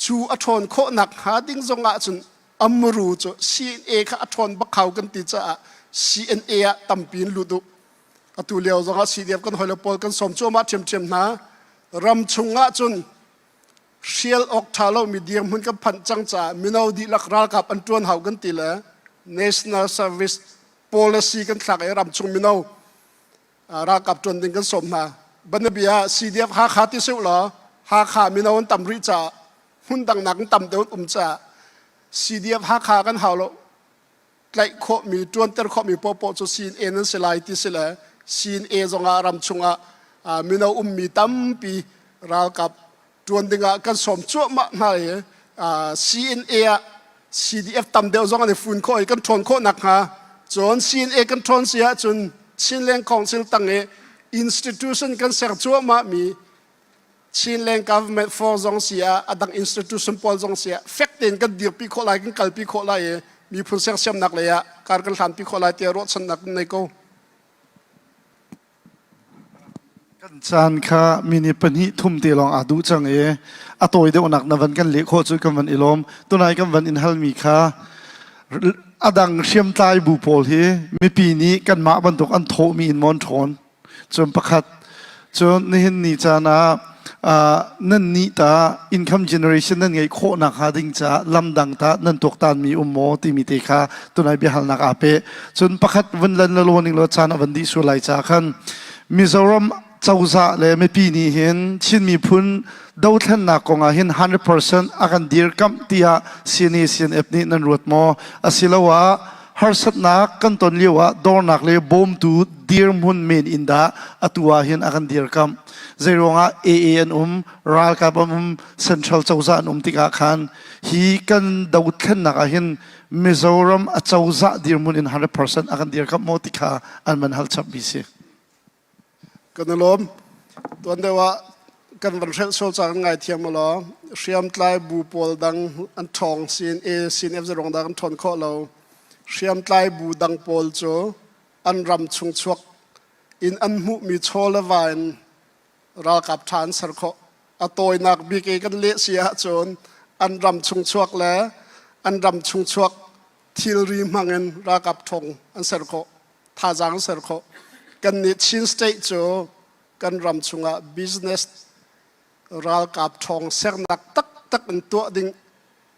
cu a ṭhawn khawhnak hnga ding zongah cun amru cu CNA kha a ṭhawn bak hau kan ti caah CNA ah tampi in lut u. Atu lio zongah CDF kan hawile pawl kan sawm cuahmah ṭhiamṭhiam hna. Ram chung ahcun hrial awk ṭha lomi dirhmun kan phanh cang caah mino dihlak ralkap an ṭuan hau kan ti le national service policy kan thlak i ramchung mino ralkap ṭuan ding kan sawm hna. Banabia CDF Hakha ti sih law Hakha mino an tam rih caah hmun dang nak in tam deuh um caah CDF Hakha kan hau lo tlaih khawhmi ṭuanter khawhmi paohpaoh cu CNA nan si lai ti si le CNA zongah ram chungah mino ummi tampi ralkap ṭuan dingah kan sawm cuahmah hna i CNA ah CDF tam deuh zong an i fun khawh i kan ṭhawn khawh nakhnga cun CNA kan ṭhawn si ahcun Chinland Council tang i institution kan ser cuahmah mi Chinland Government for zong si ah a dang institution pawl zong si ah fek tein kan dirpi khawh lai kan kalpi khawh lai i miphun sersiamnak lei ah kar kan hlanpi khawh lai tiah ruahchannak kan nei ko. Kan caan kha minute pahnih thum te lawng aa duh cang i a tawi deuhnak na van kan leh khawh cu kan van i lawm. Tunai kan van in halmi kha a dang hriamtlai bu pawl hi mipi nih kanmah bantuk an thawhmi in maw an ṭhawn? Cun pakhat, cun nihin ni caan ah nan nih ta income generation nan ngeih khawh nakhnga ding caah lamdang ta nan tuaktanmi um maw timi te kha tunai biahalnak aa peh. Cun pakhat vun lan le law ning law caan a van dih sual lai caah khan Mizoram cozah le mipi nih hin Chin miphun dothlennak kong ah hin 100% a kan dirkamh tiah CNA CNF nih nan ruat maw? Asiloah harsatnak kan ton lio ah dornak le bawmtu dirhmun men in dah atu ah hin a kan dirkamh zeiruangah AA an um ralkap an um central cozah an um tikah khan hi kan dothlennak ah hin Mizoram a cozah dirhmun in 100% a kan dirkamh maw ti kha an man hal chap mi si Kan i lawm. Tuan deuh ah kan van hrelh sual caah kan ngaithiam ulaw hriamtlai bu pawl dang an ṭhawng CNA, CNF zeruang dah kan ṭhawn khawh lo. Hriamtlai bu dang pawl cu an ram chung chuak in an hmuhmi chaw le va in ralkap ṭha an ser khawh. A tawinak bik i kan leh si ahcun an ram chung chuak le an ram chung chuak thilri hmang in ralkap ṭhawng an ser khawh. thazaang ser khawh. Kannih Chin State cu kan ram chungah business ralkap ṭhawng sernak taktak in tuah ding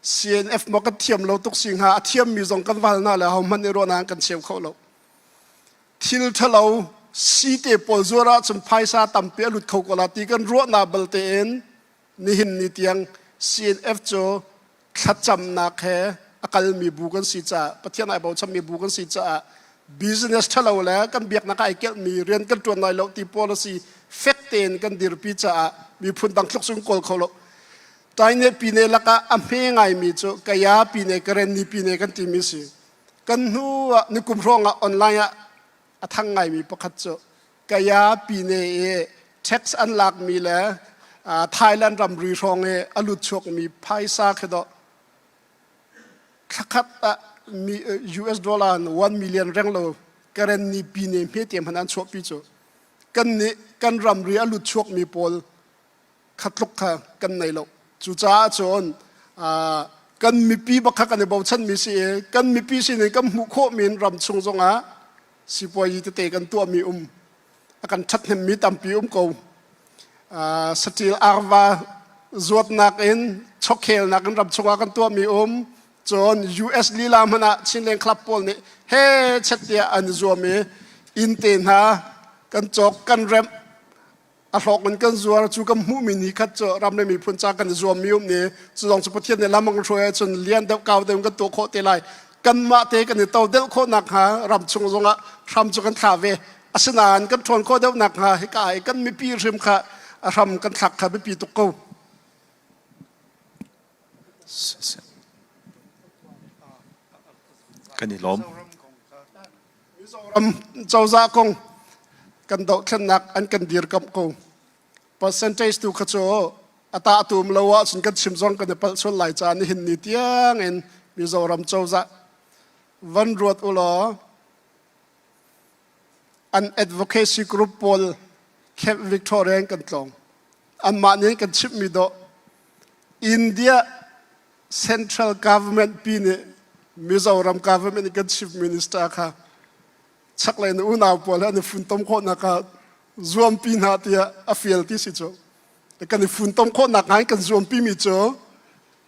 CNF maw kan thiam lo tuk si hnga a thiammi zong kan val hna le hohmanh i ruahnak kan cheu kho lo. Thil ṭhalo si te pawl zuar ahcun phaisa tampi a lut kho ko la ti kan ruahnak balte in nihin ni tiang CNF cu thlacamnak he a kalmi bu kan si caah Pathian ai bochanmi bu kan si caah business ṭhalo le kan biaknak ai kelhmi rian kan ṭuan lai lo ti policy fek te. tein kan dirpi caah miphun dang tluk cun kawl kho lo. Taine pine lakah a hme ngaimi cu Kaya pine Karenni pine kan timi si. Kan hnu ah nikum hrawng ah online ah a thang ngaimi pakhat cu Kaya pine i tax an lakmi le Thailand ramri hrawng i a lut chuakmi phaisa khi dawh thlakhat ah US dollar 1 million reng lo Karenni pine hme te hmanh an chuahpi cu kan nih kan ramri a lut chuakmi pawl kha tluk kha kan nei lo. Cucaah cun kan mipi bak kha kan i bochanmi si i kan mipi sinin kan hmuh khawhmi in ram chung zongah sipuazi tete kan tuahmi um a kan ṭhathnemmi tampi um ko. Saṭil arva zuatnak in chawkhelnak in ram chungah kan tuahmi um cun US lila hmanh ah Chinland Club pawl nih he chet tiah an i zuam i inn te hna kan cawk kan remh a hlawk in kan zuar cu kan hmuhmi ni khat cu ram le miphun ca kan i zuammi um ni cu zong cu Pathian nih lam a kan hruai ahcun lian deuh kau deuh kan tuah khawh te lai kanmah te kan i to deuh khawh nakhnga ram chung zongah hram cu kan thla ve asinain kan ṭhawn khawh deuh nakhnga hika i kan mipi hrim kha a hram kan thlak kha biapi tuk ko. Kan i lawm. Mizoram cozah kong kan dohthlennak an kan dirkamh ko. Percentage tu kha cu a tah tum lo ahcun kan chim zong kan i palh sual lai caah nihin ni tiang in Mizoram cozah van ruat u law an advocacy group pawl Camp Victoria in kan tlawng. Anmah nih kan chimhmi dawh India central government pi nih Mizoram government nih kan chief minister kha chaklei na unau pawl he an i funtom khawhnak kha zuampi hna tiah a fial ti si cu kan i funtom khawhnak ngai kan zuampi mi cu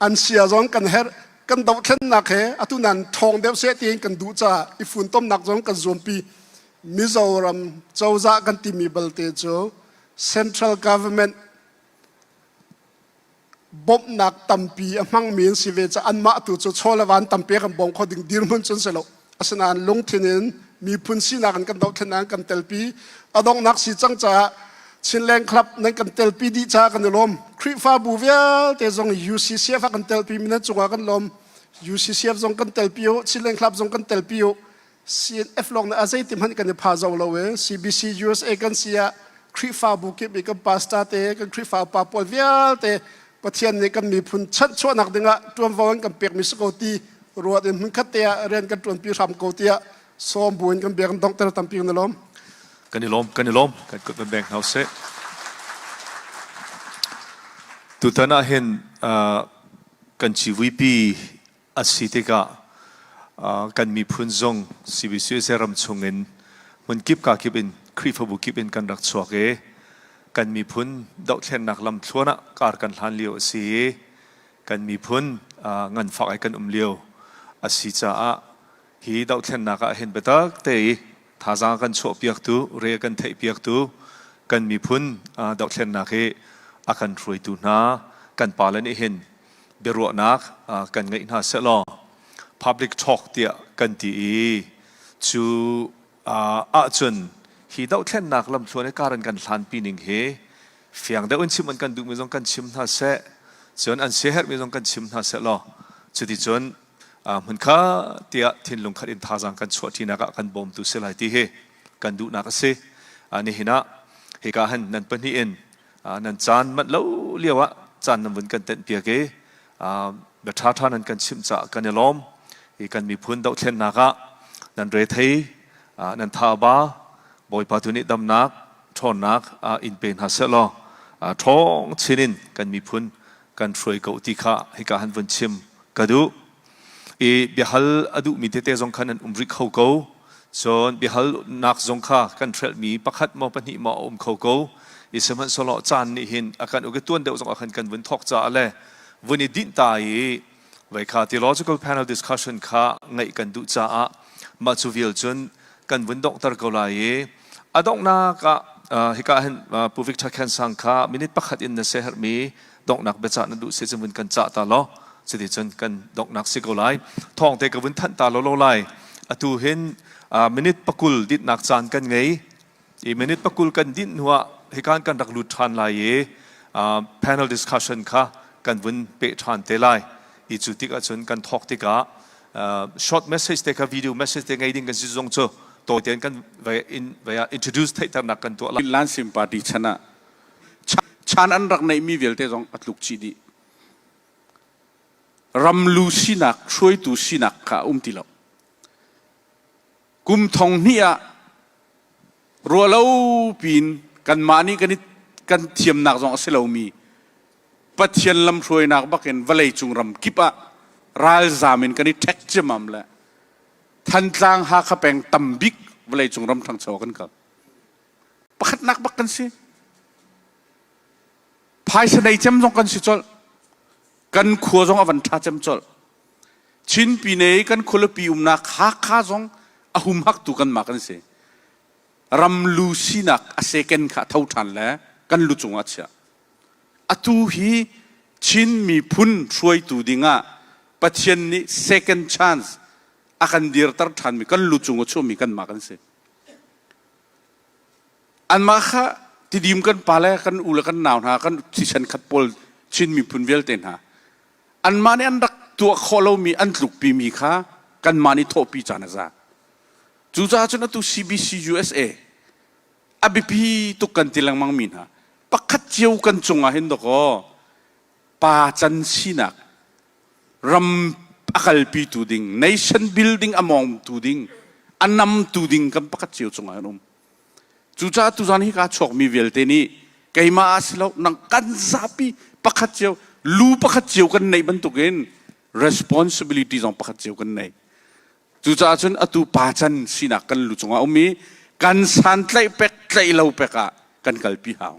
an sia zong kan herh kan dohthlennak he atu nan ṭhawng deuh seh tiin kan duh caah i funtomnak zong kan zuampi Mizoram cozah kan timi balte cu central government bawmhnak tampi a hmangmi an si ve caah anmah tu cu chaw le van tampi kan bawm kho ding dirhmun cun si lo. Asinain lungthin in miphun sinak in kan dohthlennak kan telpi. A donghnak si cang caah Chinland Club nan kan telpi dih caah kan i lawm. Khrihfabu vialte zong UCCF ah kan telpi mi nan cungah kan lawm. UCCF zong kan telpi u, Chinland Club zong kan telpi u. CNF lawng nih a zeiti hmanh kan i pha zo lo e. CBC USA kan si ah Khrihfabu kip i kan pastor te kan Khrihfa upa pawl vialte Pathian nih kan miphun chanhchuahnak dingah ṭuanvo in kan pekmi si ko ti ruat in hmunkhat te ah rian kan ṭuanpi hram ko tiah sawm bu in kan bia kan donghter tampi kan i lawm. Kan i lawm, kan i lawm. Kan kut van beng hna usih. Tutan ah hin kan civuipi a si tikah kan miphun zong CBCUSA ram chungin hmunkip kakip in Khrihfabu kip in kan rak chuak i kan miphun dohthlennak lamthluan ah kar kan hlan lio a si i kan miphun nganfak ai kan um lio a si caah hi dohthlennak ah hin biatak te i thazaang kan chuahpiaktu re kan theihpiaktu kan miphun dohthlennak hi a kan hruaitu hna kan pale nih hin biaruahnak kan ngeih hna sehlaw public talk tiah kan ti i cu ahcun hi dohthlennak lamthluan i kar an kan hlanpi ning hi fiang deuh in chim an kan duhmi zong kan chim hna seh cun an siaherhmi zong kan chim hna seh law cuticun hmunkha tiah thinlung khat in thazaang kan chuahṭinak ah kan bawmtu si lai ti hi kan duhnak a si nihin ah hika han nan pahnih in nan caan manh lo lio ah caan nan vun kan tenh piak i bia ṭhaṭha nan kan chimh caah kan i lawm i kan miphun dohthlennak ah nan rethei nan thaba Bawipa tu nih damnak ṭhawnnak in pe hna seh law ṭhawng chin in kan miphun kan hruai ko ti kha hika han vun chim ka duh i biahal a duhmi tete zong khan an um rih kho ko. Cun biahalnak zong kha kan hrelhmi pakhat maw pahnih maw a um kho ko. I sihmanhsehlaw caan nih hin a kan uk i tuan deuh zong ah khan kan vun thawk caah le vun i dinh ta i vei kha theological panel discussion kha ngeih kan duh caah mah cu vial cun kan vun donghter ko lai i a donghnak ah hika hin Pu Victor Khen Sang kha minute pakhat in na seherhmi donghnak biacah na duh si cun vun kan cah ta law cuticun kan donghnak si ko lai thawng te ka vun thanh ta lo lo lai atu hin minute pakul ditnak caan kan ngei i minute pakul kan dinh hnuah Hikan kan rak lut ṭhan lai i panel discussion kha kan vun peh ṭhan te lai. I cu tik ahcun kan thawk tikah short message te kha video message te ngei ding kan si zong cu tawi tein kan vai in vai ah introduce theihternak kan tuah lai. Lansim Party chan ah chan an rak neihmi vialte zong a tluk chih dih. Ramlu sinak, hruaitu sinak kha a um ti lo. Kum thong hnih ah ruahlo piin kanmah nih kan i kan thiamnak zong a si lomi Pathian lamhruainak bakin vawlei cung ram kip ah ralzam in kan i ṭhek ciammam le Thantlang Hakha peng tambik vawlei cung ram ṭhangcho kan kal. Pakhatnak bak kan si. Phaisa nei cem zong kan si colh. Kan khua zong a van ṭha cem colh. Chin pine kan khualipi umnak Hakha zong a humhaktu kanmah kan si. Ramlu sinak a seken kha tho ṭhan le kan lu cungah chiah. Atu hi Chin miphun hruaitu dingah Pathian nih second chance a kan dirter ṭhanmi kan lu cung a chuahmi kanmah kan si. Anmah kha tidim kan pa le kan u le kan nau hna kan thisen khat pawl Chin miphun vialte hna anmah nih an rak tuah khawh lomi an tlukpimi kha kanmah nih thawhpi caan a za. Cucaah cun atu CBC USA a biapi tuk kan ti lengmang mi hna pakhat cio kan cungah hin dawkaw pa can sinak ram a kalpitu ding nation building a mawngtu ding a namtu ding kan pakhat cio cungah an um. Cucaah tuzan hi ka chuakmi vialte nih keimah ah si lo nang kan zapi pakhat cio lu pakhat cio kan neih bantukin responsibility zong pakhat cio kan nei. Cucaah cun atu pa can sinak kan lu cungah um i kan santlaih pek tlaih lo pek ah kan kalpi hau.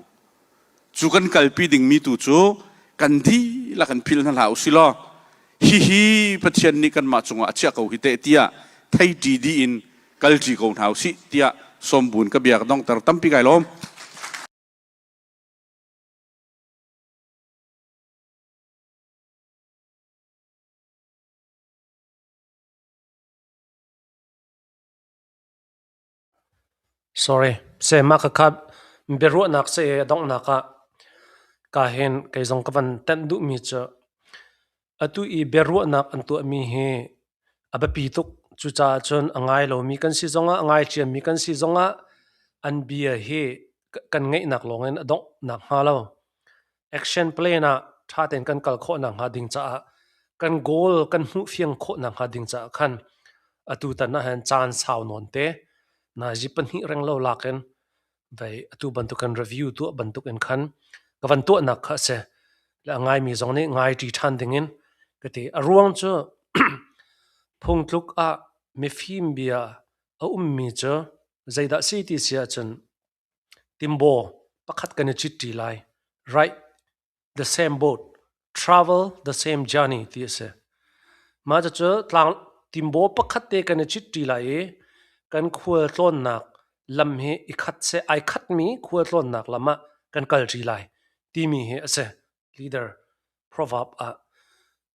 Cu kan kalpi dingmi tu cu kan dihlak in philh hna hlah usih law hihi Pathian nih kanmah cungah a chiah ko hi teh tiah thei ṭi dih in kal ṭi ko hna usih tiah sawmbun ka bia ka donghter tampi kai lawm. Sorry, se mah khakha biaruahnak si i a donghnak ah kahin kei zong ka van tenh duhmi cu atu i biaruahnak an tuahmi hi a biapi tuk. Cucaah cun a ngai lomi kan si zongah, a ngai ciami kan si zongah an bia hi kan ngeihnak lawngin a donghnak hnga lo. Action plan ah ṭha tein kan kal khawh nakhnga ding caah kan goal kan hmuh fiang khawh nakhnga ding caah khan atutan ahhin caan sau nawn te nazi pahnih renglo lak in vei atu bantukin review tuah bantukin khan ka van tuahnak kha a si. Le a ngaimi zong nih ngai ṭi ṭhan dingin ka ti. A ruang cu phungtluk ah mifim bia a ummi cu zeidah si ti si ahcun Timbaw pakhat kan i cit ṭi lai. Ride the same boat, travel the same journey ti a si. Mah cucu tlang timbaw pakhat te kan i cit ṭi lai i kan khualtlawnnak lam hi i khat seh ai khatmi khualtlawnnak lam ah kan kal ṭi lai timi hi a si. Leader proverb ah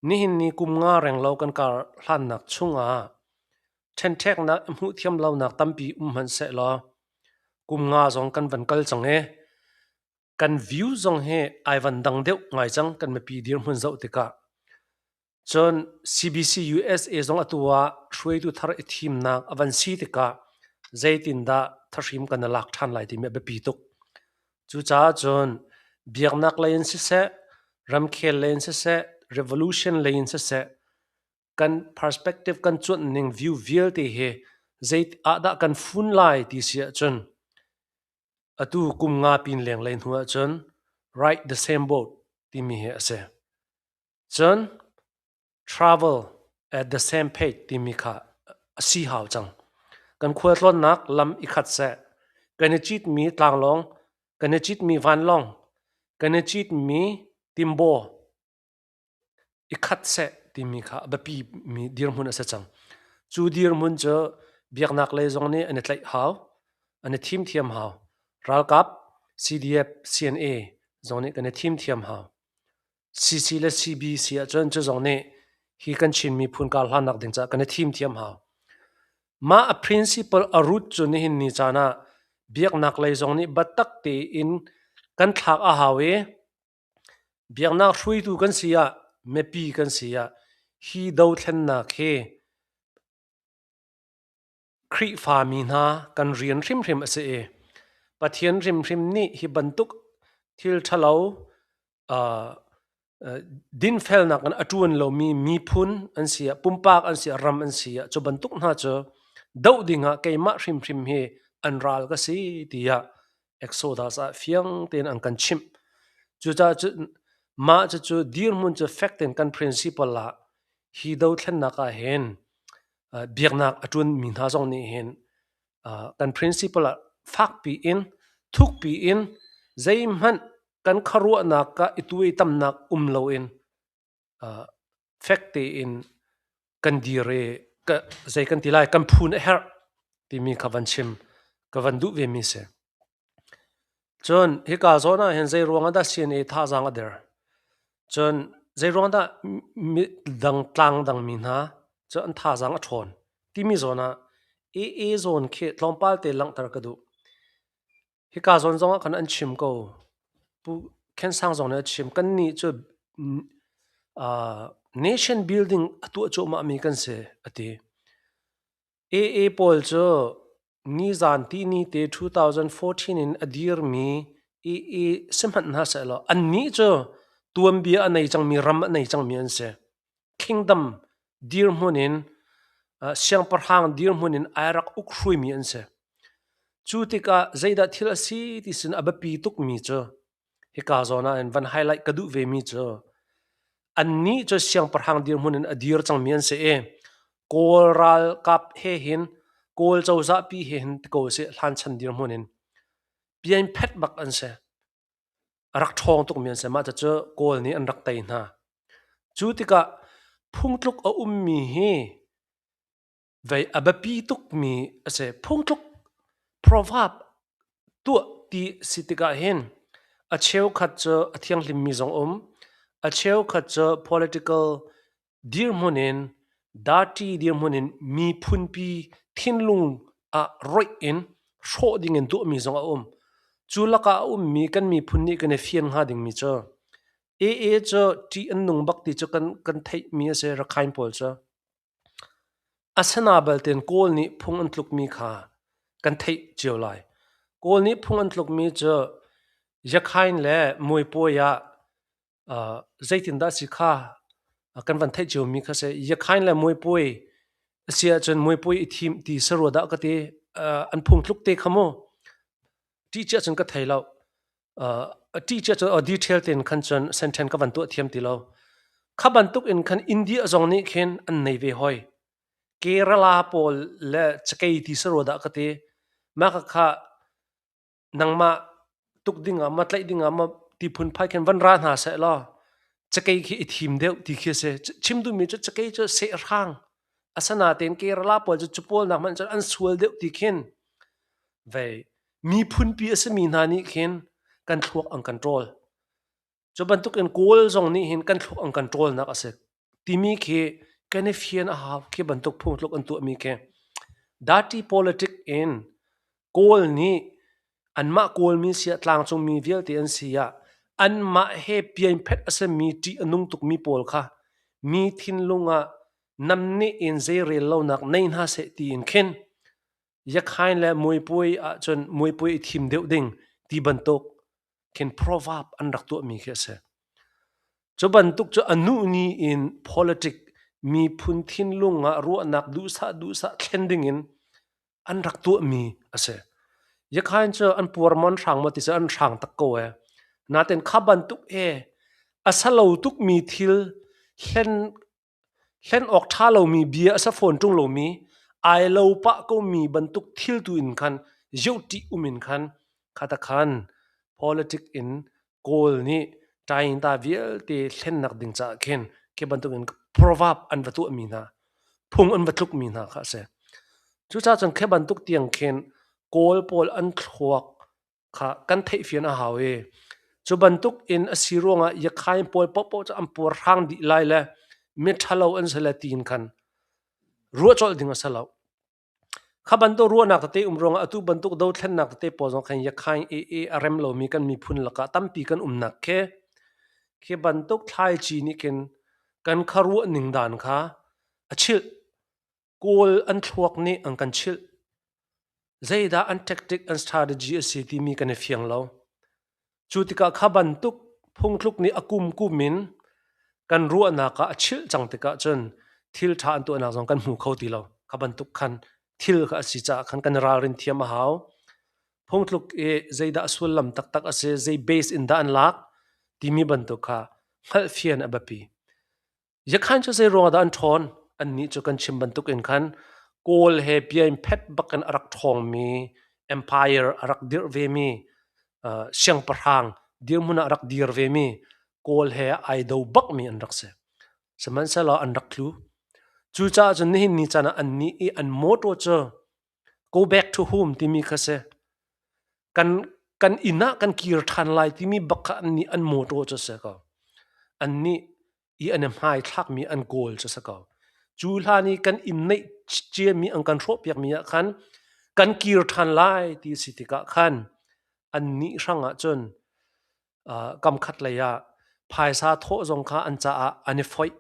nihin ni kum nga renglo kan kar hlannak chungah ṭhenṭheknak i hmuh thiam lonak tampi um hmanhsehlaw kum nga zong kan van kal cang i kan view zong hi ai van dang deuh ngai cang kan mipi dirhmun zoh tikah. Cun CBC USA zong atu ah hruaitu thar i thimnak a van si tikah zeitindah thahrim kan i lak ṭhan lai timi a biapi tuk. Cucaah cun biaknak lei in siseh, ramkhel lei in siseh, revolution lei in siseh, kan perspective kan cuanh ning view vialte hi zei ah dah kan fun lai ti si ahcun atu kum nga pin lenglei hnu ahcun ride the same boat timi hi a si. Cun travel at the same page timi kha a si hau cang. Kan khualtlawnnak lam i khat seh. Kan i citmi tlanglawng, kan i citmi vanlawng, kan i citmi timbaw i khat seh timi kha a biapi mi dirhmun a si cang. Cu dirhmun cu biaknak lei zong nih an i tlaih hau, an i thim thiam hau. Ralkap, CDF, CNA zong nih kan i thim thiam hau. CC le CB si ahcun cu zong nih hi kan Chin miphun kar hlannak ding caah kan i thim thiam hau. Mah a principle a root cu nihin ni caan ah Biaknak lei zong nih biatak tein kan thlak a hau i biaknak hruaitu kan si ah mipi kan si ah hi dothlennak hi Khrihfami hna kan rian hrimhrim a si i Pathian hrimhrim nih hi bantuk thil ṭhalo dinfelnak in a ṭuan lomi miphun an si ah, pumpak an si ah, ram an si ah, cu bantuk hna cu doh dingah keimah hrimhrim hi an ral ka si tiah Exodus ah fiang tein an kan chimh. Cucaah cun mah cucu dirhmun cu fek tein kan principle ah hi dothlennak ah hin biaknak a ṭuanmi hna zong nih hin kan principle ah fakpi in thukpi in zeihmanh kan khuaruahnak ah i tuaitamnak um loin fek tein kan dir i zei kan ti lai kan phun a herh timi kha van chim ka van duh ve mi si. Cun hika zawn ah hin zei ruang ah dah CNA thazaang a der? Cun zei ruang dah midang tlang dang mi hna cu an thazaang a ṭhawn timi zawn ah AA zawn khi tlawmpal te langhter ka duh. Hika zawn zong ah khan an chim ko. Pu Khen Sang zong nih a chim. Kannih cu uh, nation building a tuah cuahmah mi kan si a ti. AA pawl cu nizan tihni te 2014 in a dirmi AA sihmanh hna sehlaw annih cu tuanbia a nei cangmi ram a nei cangmi an si. Kingdom dirhmun in siangpahrang dirhmun in ai rak uk hruaimi an si. Cu tikah zeidah thil a si ti sin a biapi tukmi cu hika zawn ah hin van highlight ka duh vemi cu annih cu siangpahrang dirhmun in a dir cangmi an si i Kawl ralkap he hin Kawl cozah pi he hin ti ko sih hlan chan dirhmun in pianphet bak an si. A rak ṭhawng tukmi an si. Mah cucu Kawl nih an rak tei hna. Cu tikah phungtluk a ummi hi vei a biapi tukmi a si. Phungtluk proverb tuah ti si tikah hin a cheukhat cu a thianghlimmi zong um, a cheukhat cu political dirhmun in dirty dirhmun in miphunpi thinlung ah roih in hrawh ding in tuahmi zong a um. Cu lakah a ummi kan miphun nih kan i fian hnga dingmi cu AA cu ṭih an nung bak ti cu kan, kan theihmi a si Rakhine pawl cu. Asana baltein Kawl nih phung an tlukmi kha kan theih cio lai. Kawl nih phung an tlukmi cu Yakhain le Muipuai ah uh, zeitindah si kha kan van theih ciomi kha si Yakhain le Muipuai a si ahcun Muipuai i thim ti sarua dah ka ti uh, an phung tluk te kha mu ṭih cia cun ka thei lo ṭih cia cu detail tein khan cun sentence ka van tuah thiam ti lo. Kha bantuk in khan India zong nih khin an nei ve hoi. Kerala pawl le cakei ti sarua dah ka ti. Mah kha kha nangmah tuk ding ah ma tlaih ding ah ma ti phun phai khin van ra hna seh law cakei khi i thim deuh ti khi a si. Chim duhmi cu cakei cu sehrang asanatein Kerala pawl cu cu pawl nak hmanh cun an sual deuh ti khin vei miphunpi a simi hna nih khin kan thluak an kan ṭawl. Cu bantukin Kawl zong nih hin kan thluak an kan ṭawlnak a si timi khi kan i fian a hau khi bantuk phungtluk an tuahmi khi. Dirty politic in Kawl nih anmah Kawlmi si ah tlangcungmi vialte an si ah anmah he pianphet a simi ṭih a nung tukmi pawl kha mi thinlung ah namneh in zeirel lonak nei hna seh tiin khin Yakhain le Muipui ahcun Muipui i thim deuh ding ti bantuk khin proverb an rak tuahmi khi a si. Cu bantuk cu a nuh ni in politic miphun thinlung ah ruahnak duhsah duhsah thlen ding in an rak tuahmi a si. Yakhain cu an puar maw an hrang maw ti cu an hrang tak ko ee. Natin kha bantuk e a salo tukmi thil hlen Hlen awk ṭha lomi bia a si fawn ṭung lomi, ai lo pah komi bantuk thil tu in khan zohṭih um in khan khata khan politic in Kawl nih ṭaingta vialte hlennak ding caah khin khi bantuk in proverb an va tuahmi hna, phung an va tlukmi hna kha a si. Cucaah cun khi bantuk tiang khin Kawl pawl an thluak kha kan theihfian a hau i cu bantuk in a si ruangah Yakhain pawl paohpaoh cu an puarhrang dih lai le miṭhalo an si le tiin khan ruah colh ding a si lo. Kha bantuk ruahnak tete um ruangah atu bantuk dothlennak tete pawl zong khan yakhain AA a rem lomi kan miphun lakah tampi kan umnak khi khi bantuk thlaici nih khin kan kharuah ning dan kha a chilh. Kawl an thluak nih an kan chilh. Zeidah an tactic an strategy a si timi kan i fiang lo. Cu tikah kha bantuk phungtluk nih a kum kum in kan ruahnak ah a chilh cang tikah cun thil ṭha an tuahnak zong kan hmu kho ti lo. Kha bantuk khan thil kha a si caah khan kan i ralrin thiam a hau. Phungtluk i zeidah sullam taktak a si, zei base in dah an lak timi bantuk kha hngalhfian a biapi. Yakhan cu zei ruangah dah an ṭhawn? Annih cu kan chim bantukin khan Kawl he piain phet bakin a rak ṭhawngmi empire a rak dirh vemi uh, siangpahrang dirhmun ah a rak dir vemi Kawl he ai do bakmi an rak si. Sihmanhsehlaw an rak tlu. Cucaah cun nihin ni caan ah annih i an motto cu go back to home timi kha si. Kan kan inn ah kan kir ṭhan lai timi bak kha annih an motto cu si ko. Annih i an i hmaithlakmi an goal cu si ko. Cu hlan i kan inn neih ciami an kan hrawhpiakmi ah khan kan kir ṭhan lai ti a si tikah khan annih hrang ah cun uh, kam khat lei ah phaisa thawh zong kha an caah an i foih.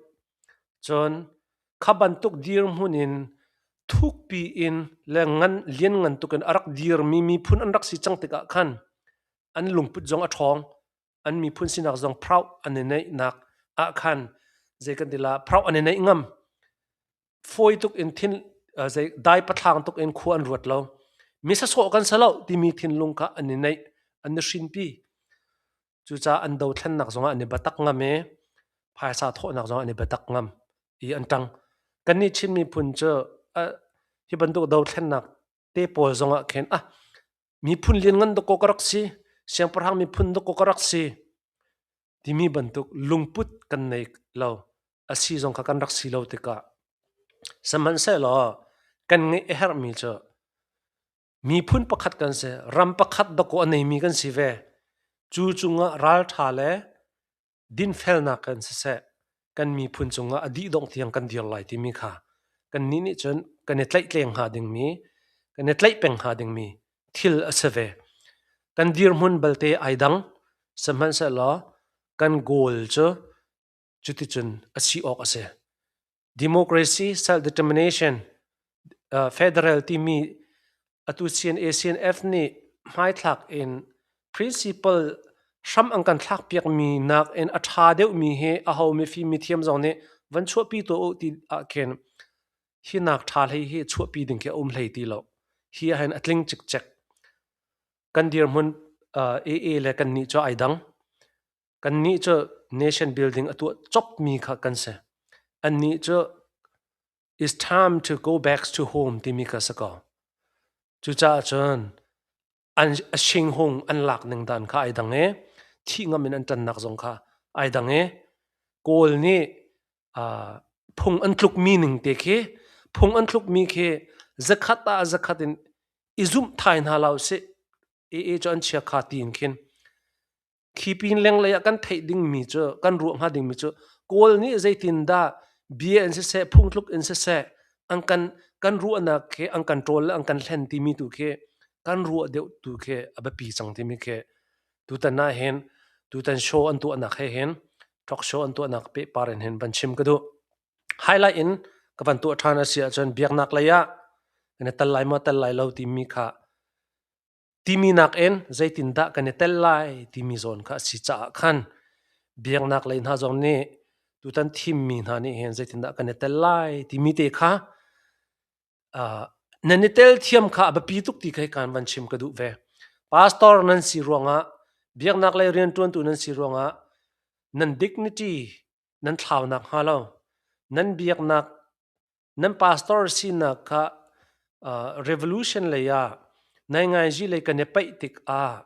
Cun kha bantuk dirhmun in thukpi in le ngan lian ngan tuk in a rak dirmi miphun an rak si cang tikah khan an lungput zong a ṭhawng. An miphun sinak zong proud an i neihnak ah khan zei kan ti la proud an i neih ngam. Fawi tuk in thin zei dai pathlang tuk in khua an ruat lo. Mi sasawh kan si lo timi thinlung kha an i neih an i hrinpi. Cucaah an dothlennak zongah an i biatak ngam i phaisa thawhnak zongah an i biatak ngam i an ṭang. Kannih Chin miphun cu hi bantuk dothlennak te pawl zongah khin ah miphun lianngan dawkaw ka rak si, siangpahrang miphun dawkaw ka rak si timi bantuk lungput kan nei lo. A si zong kha kan rak si lo tikah sihmanhsehlaw kan ngeih a herhmi cu miphun pakhat kan si, ram pakhat dawkaw a neimi kan si ve. Cu cungah ralṭha le dinfelnak kan siseh, kan miphun cungah a dih dongh tiang kan dir lai timi kha kannih nih cun kan i tlaihtleng hnga dingmi, kan i tlaih peng hnga dingmi thil a si ve. Kan dirhmun balte ai dang, sihmanhsehlaw kan goal cu cuticun a si awk a si. Democracy, self-determination, federal timi atu CNA CNF nih hmaithlak in principle hram an kan thlak piakmi nak in a ṭha deuhmi hi aho mifim mithiam zong nih van chuahpi tuah u ti ah khin hi nak ṭha hlei hi chuahpi ding khi a um hlei ti lo. Hi ah hin a tling cikcek. Kan dirhmun AA le kannih cu ai dang. Kannih cu nation building a tuah copmi kha kan si. Annih cu it's time to go back to home timi kha si ko. Cucaah cun an a singhung an lak ning dan kha ai dang i thih ngam in an ṭannak zong kha ai dang i Kawl nih uh, phung an tlukmi ning te khi phung an tlukmi khi zakhat ah zakhat in i zumh thai hna lo sih AA cu an chia kha tiin khin Khi pin lenglei ah kan theih dingmi cu kan ruah hnga dingmi cu Kawl nih zeitindah bia in siseh phungtluk in siseh an kan kan ruahnak khi an kan ṭawl le an kan hlen timi tu khi kan ruah deuh tu khi a biapi cang timi khi tutan ah hin tutan show an tuahnak he hin talk show an tuahnak pehpar in hin van chim ka duh. Highlight in ka van tuah ṭhan a si ahcun biaknak lei ah kan i tel lai maw tel lai lo timi kha Timi nakin zeitindah kan i tel lai timi zawn kha a si caah khan biaknak lei hna zong nih tutan thimmi hna nih hin zeitindah kan i tel lai timi te kha uh, nan i tel thiam kha a biapi tuk ti kha kan van chim ka duh ve. Pastor nan si ruangah biaknak lei rianṭuantu nan si ruangah nan dignity nan thlaunak hnga lo nan biaknak Nan pastor sinak kha uh, revolution lei ah naingaiji lei kan i paih tik ah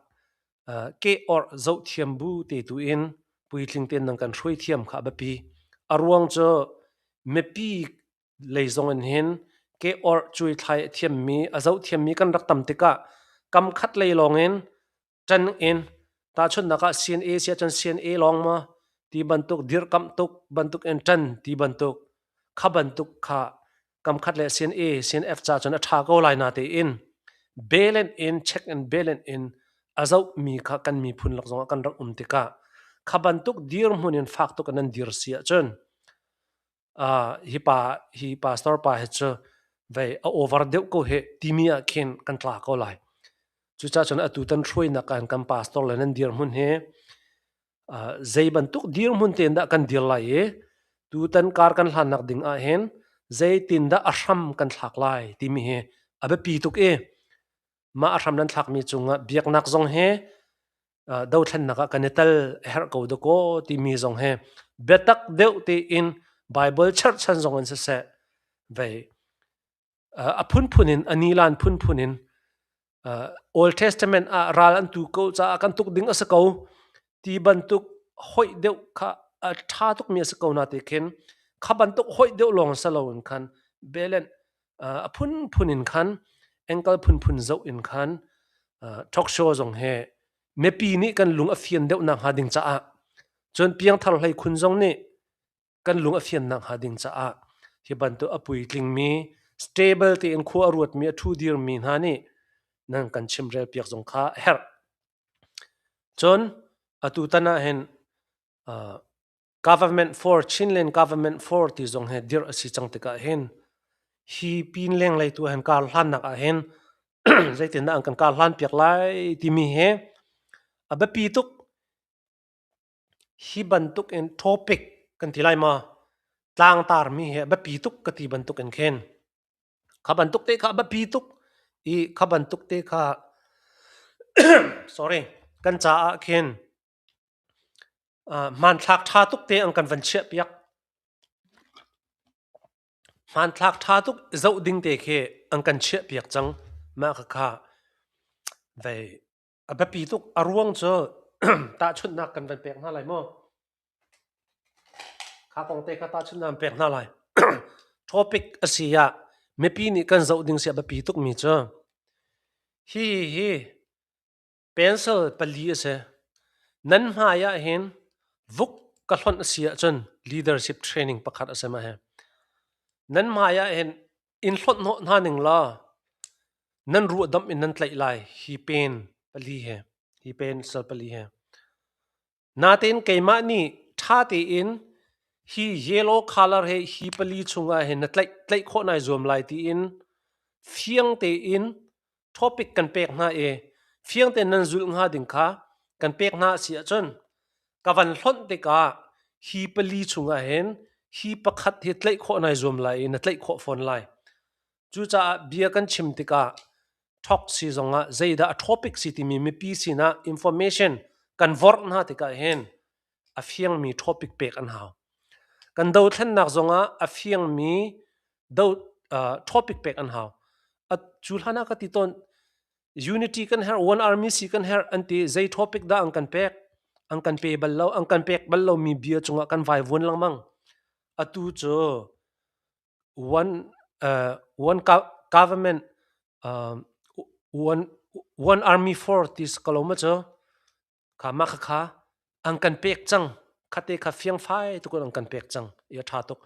uh, ke or zoh thiam bu te tu in puitling ten nan kan hruai thiam kha biapi. A ruang cu mipi lei zong in hin ke or cui thlai a thiammi a zoh thiammi kan rak tam tikah kam khat lei lawng in ṭan in tahchunhnak ah CNA si ahcun CNA lawng maw ti bantuk dirkamh tuk bantuk in ṭan ti bantuk kha bantuk kha. Kamkhat le CNA, CNF ca cun a ṭha ko lai na tein balance in check and balance in a zohmi kha kan miphun lak zongah kan rak um tikah kha bantuk dirhmun in fak tuk in nan dir si ahcun hi pa hi pastor pa hi cu vei a over deuh ko he timi ah khin kan tla ko lai. Cucaah cun atu tan hruainak ah kan pastor le nan dirhmun hi zei bantuk dirhmun tein dah kan dir lai i tutan kar kan hlannak ding ah hin zeitindah a hram kan thlak lai timi hi a biapi tuk i mah a hram nan thlakmi cungah biaknak zong hi dothlennak ah kan i tel a herh ko dakaw timi zong hi biatak deuh tein Bible cherhchan zong in siseh vei a phunphun in a nilan phunphun in Old Testament ah ral an tu ko caah kan tuk ding a si ko ti bantuk hoih deuh kha a ṭha tukmi a si ko na te khin kha bantuk hoih deuh lawng si loin khan balance a phunphun in khan angle phunphun zoh in khan talk show zong he mipi nih kan lung a fian deuh nak hnga ding caah cun piangthar hlei khun zong nih kan lung a fian nakhnga ding caah hi bantuk a puitlingmi stable tein khua a ruatmi a ṭhu dirmi hna nih nan kan chimrel piak zong kha a herh. Cun atu tan ah hin uh, government for Chinland government for ti zong he dirh a si cang tikah hin hi pin lenglei tu hin kar hlannak ah hin zeitindah an kan kar hlan piak lai timi he a biapi tuk Hi bantuk in topic kan ti lai maw? Tlangtarmi hi a biapi tuk ka ti bantuk in khin. Kha bantuk te kha a biapi tuk i kha bantuk te kha sorry kan caah khin uh, hmanthlak ṭha tuk te an kan van chiahpiak. Hmanthlak ṭha tuk zoh ding te khi an kan chiahpiak cang. Mah khakha vei A biapi tuk. A ruang cu tahchunhnak kan van pek hna lai maw? Kha kong te kha tahchunhnak an pek hna lai. Topic a si ah mipi nih kan zoh ding si a biapi tukmi cu hi hi pencil pali a si. Nan hmai ah hin vuk ka hlonh a si ahcun leadership training pakhat a si mah hi. Nan hmai ah hin in hlonh hnawh hna ning law nan ruahdamh in nan tlaih lai hi pen pali he hi pen sal pali he natein keimah nih ṭha tein hi yellow color he hi pali chungah hin na tlaih tlaih khawh nai zuam lai tiin fiang tein topic kan pek hna i fiang tein nan zulh hnga ding kha kan pek hna a si ahcun ka van hlonh tikah hi pali chungah hin hi pakhat hi tlaih khawh nai zuam lai i na tlaih khawh fawn lai. Cucaah bia kan chim tikah talk si zongah zeidah a topic si timi mipi sinah information kan vorh hna tikah hin a fiangmi topic pek an hau. Kan dothlennak zongah a fiangmi do topic pek an hau. Cu hlan ah ka ti tawn unity kan herh one army si kan herh an ti zei topic dah an kan pek an kan pe bal lo an kan pek bal lo mi bia cungah kan vai vuan lengmang atu cu one one government one one army for ti ko ma cu Kha mah khakha an kan pek cang. Khate kha fiangfai tuk in an kan pek cang i a ṭha tuk.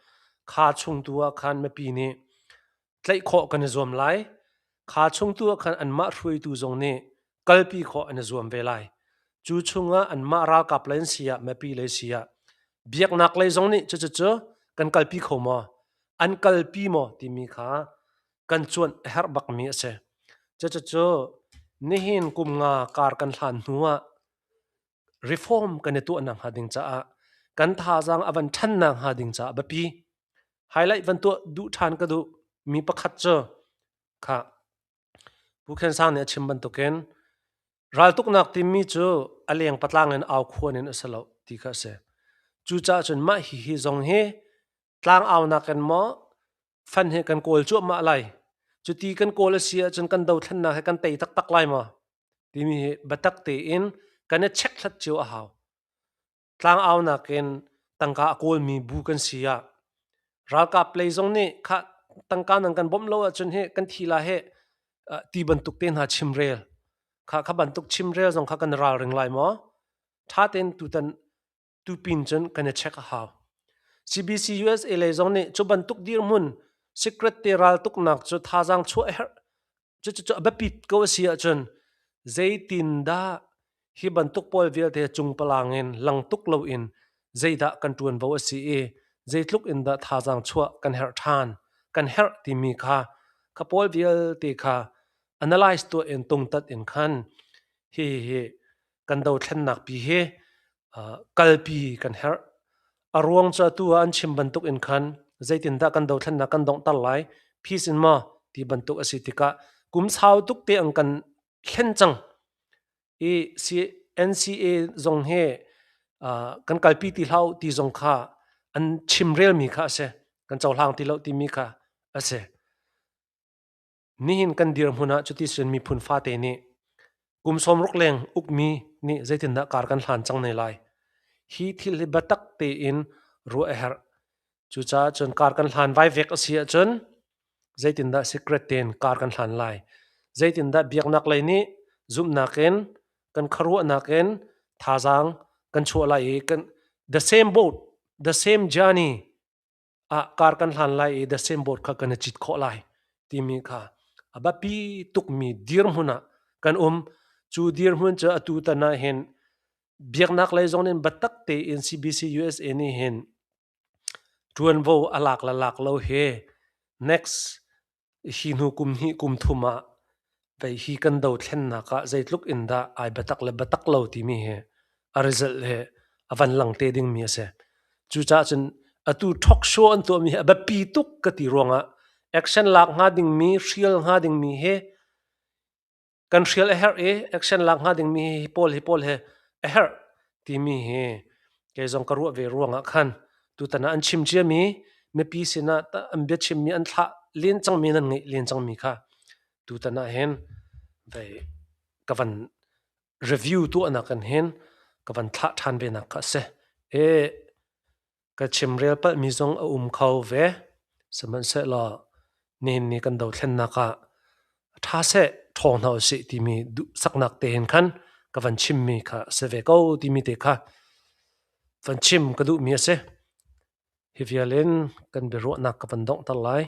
Kha chung tu ah khan mipi nih tlaih khawh kan i zuam lai. Kha chung tu ah khan anmah hruaitu zong nih kalpi khawh an i zuam ve lai. Cu chungah anmah ralkap lei an si ah mipi lei si ah biaknak lei zong nih cucucu kan kalpi kho maw? An kalpi maw timi kha kan cuanh a herh bakmi a si. Cucucu nihin kum nga kar kan hlan hnu ah reform kan i tuahnak hnga ding caah kan thazaang a van ṭhannak hnga ding caah biapi. Highlight van tuah duh ṭhan ka duh mi pakhat cu kha Pu Khen Sang nih a chim bantukin raltuknak timi cu a leng patlang in aukhuan in a si lo ti kha a si. Cucaah cun mah hihi zong hi tlangaunak in maw fan hi kan kawl cuahmah lai. Cuti kan kawl a si ahcun kan dothlennak hi kan tei taktak lai maw? Timi hi biatak tein kan i chekhlat cio a hau. Tlangaunak in tangka a kawlmi bu kan si ah ralkap lei zong nih khah tangka nan kan bawmh lo ahcun hi kan thi la heh ti bantuk te hna chimrel kha kha bantuk chimrel zong kha kan ralring lai maw? Ṭha tein tutan tupin cun kan i check a hau. CBC USA lei zong nih cu bantuk dirhmun Secret te raltuknak cu thazaang chuah a herh. Cucu a biapit ko a si ahcun zeitindah hi bantuk pawl vialte cungpalang in lang tuk loin zeidah kan ṭuanvo a si i zeitluk in dah thazaang chuah kan herh ṭhan, kan herh timi kha kha pawl vialte kha analyze tuah in tungtat in khan hi hi kan dothlennak pi hi kalpi kan herh. A ruang cu atu ah an chim bantuk in khan zeitindah kan dothlennak kan donghter lai, peace in maw ti bantuk a si tikah kum sau tuk te an kan thlen cang. I NCA zong hi kan kalpi ti hlah ti zong kha an chimrelmi kha a si. Kan cohlang ti lo timi kha a si. Nihin kan dirhmun ah cuticun miphun fate nih kum 60 leng ukmi nih zeitindah kar kan hlan cang ne lai? Hi thil hi biatak tein ruah a herh. Cucaah cun kar kan hlan vaivek a si ahcun zeitindah secret tein kar kan hlan lai? Zeitindah biaknak lei nih zumhnak in kan khuaruahnak in thazaang kan chuah lai i kan the same boat, the same journey ah kar kan hlan lai i the same boat kha kan i cit khawh lai timi kha a biapi tukmi dirhmun ah kan um. Cu dirhmun cu atu tan ah hin biaknak lei zong in biatak tein CBC USA nih hin ṭuanvo a lak le lak lo hi next Hi hnu kum hnih kum thum ah vei hi kan dothlennak ah zeitluk in dah ai biatak le biatak lo timi hi a result hi a van lang te dingmi a si. Cucaah cun atu talk show an tuahmi hi a biapi tuk ka ti ruangah action lak hnga dingmi, hrial hnga dingmi hi kan hrial a herh i action lak hnga dingmi hi pawl hi pawl hi a herh timi hi kei zong ka ruah ve ruangah khan tutan ah an chim ciami mipi sinah an biachimmi an thlah len cangmi nan ngeih len cangmi kha tutan ah hin vei ka van review tuahnak kan hin ka van thlah ṭhan ve nak kha a si. E Ka chimrel palhmi zong a um kho ve. Sihmanhsehlaw nihin ni kan dothlennak ah ṭha seh, ṭhawng hna usih timi duhsaknak te hin khan ka van chimmi kha a si ve ko timi te kha van chim ka duhmi a si. Hi vial in kan biaruahnak ka van donghter lai.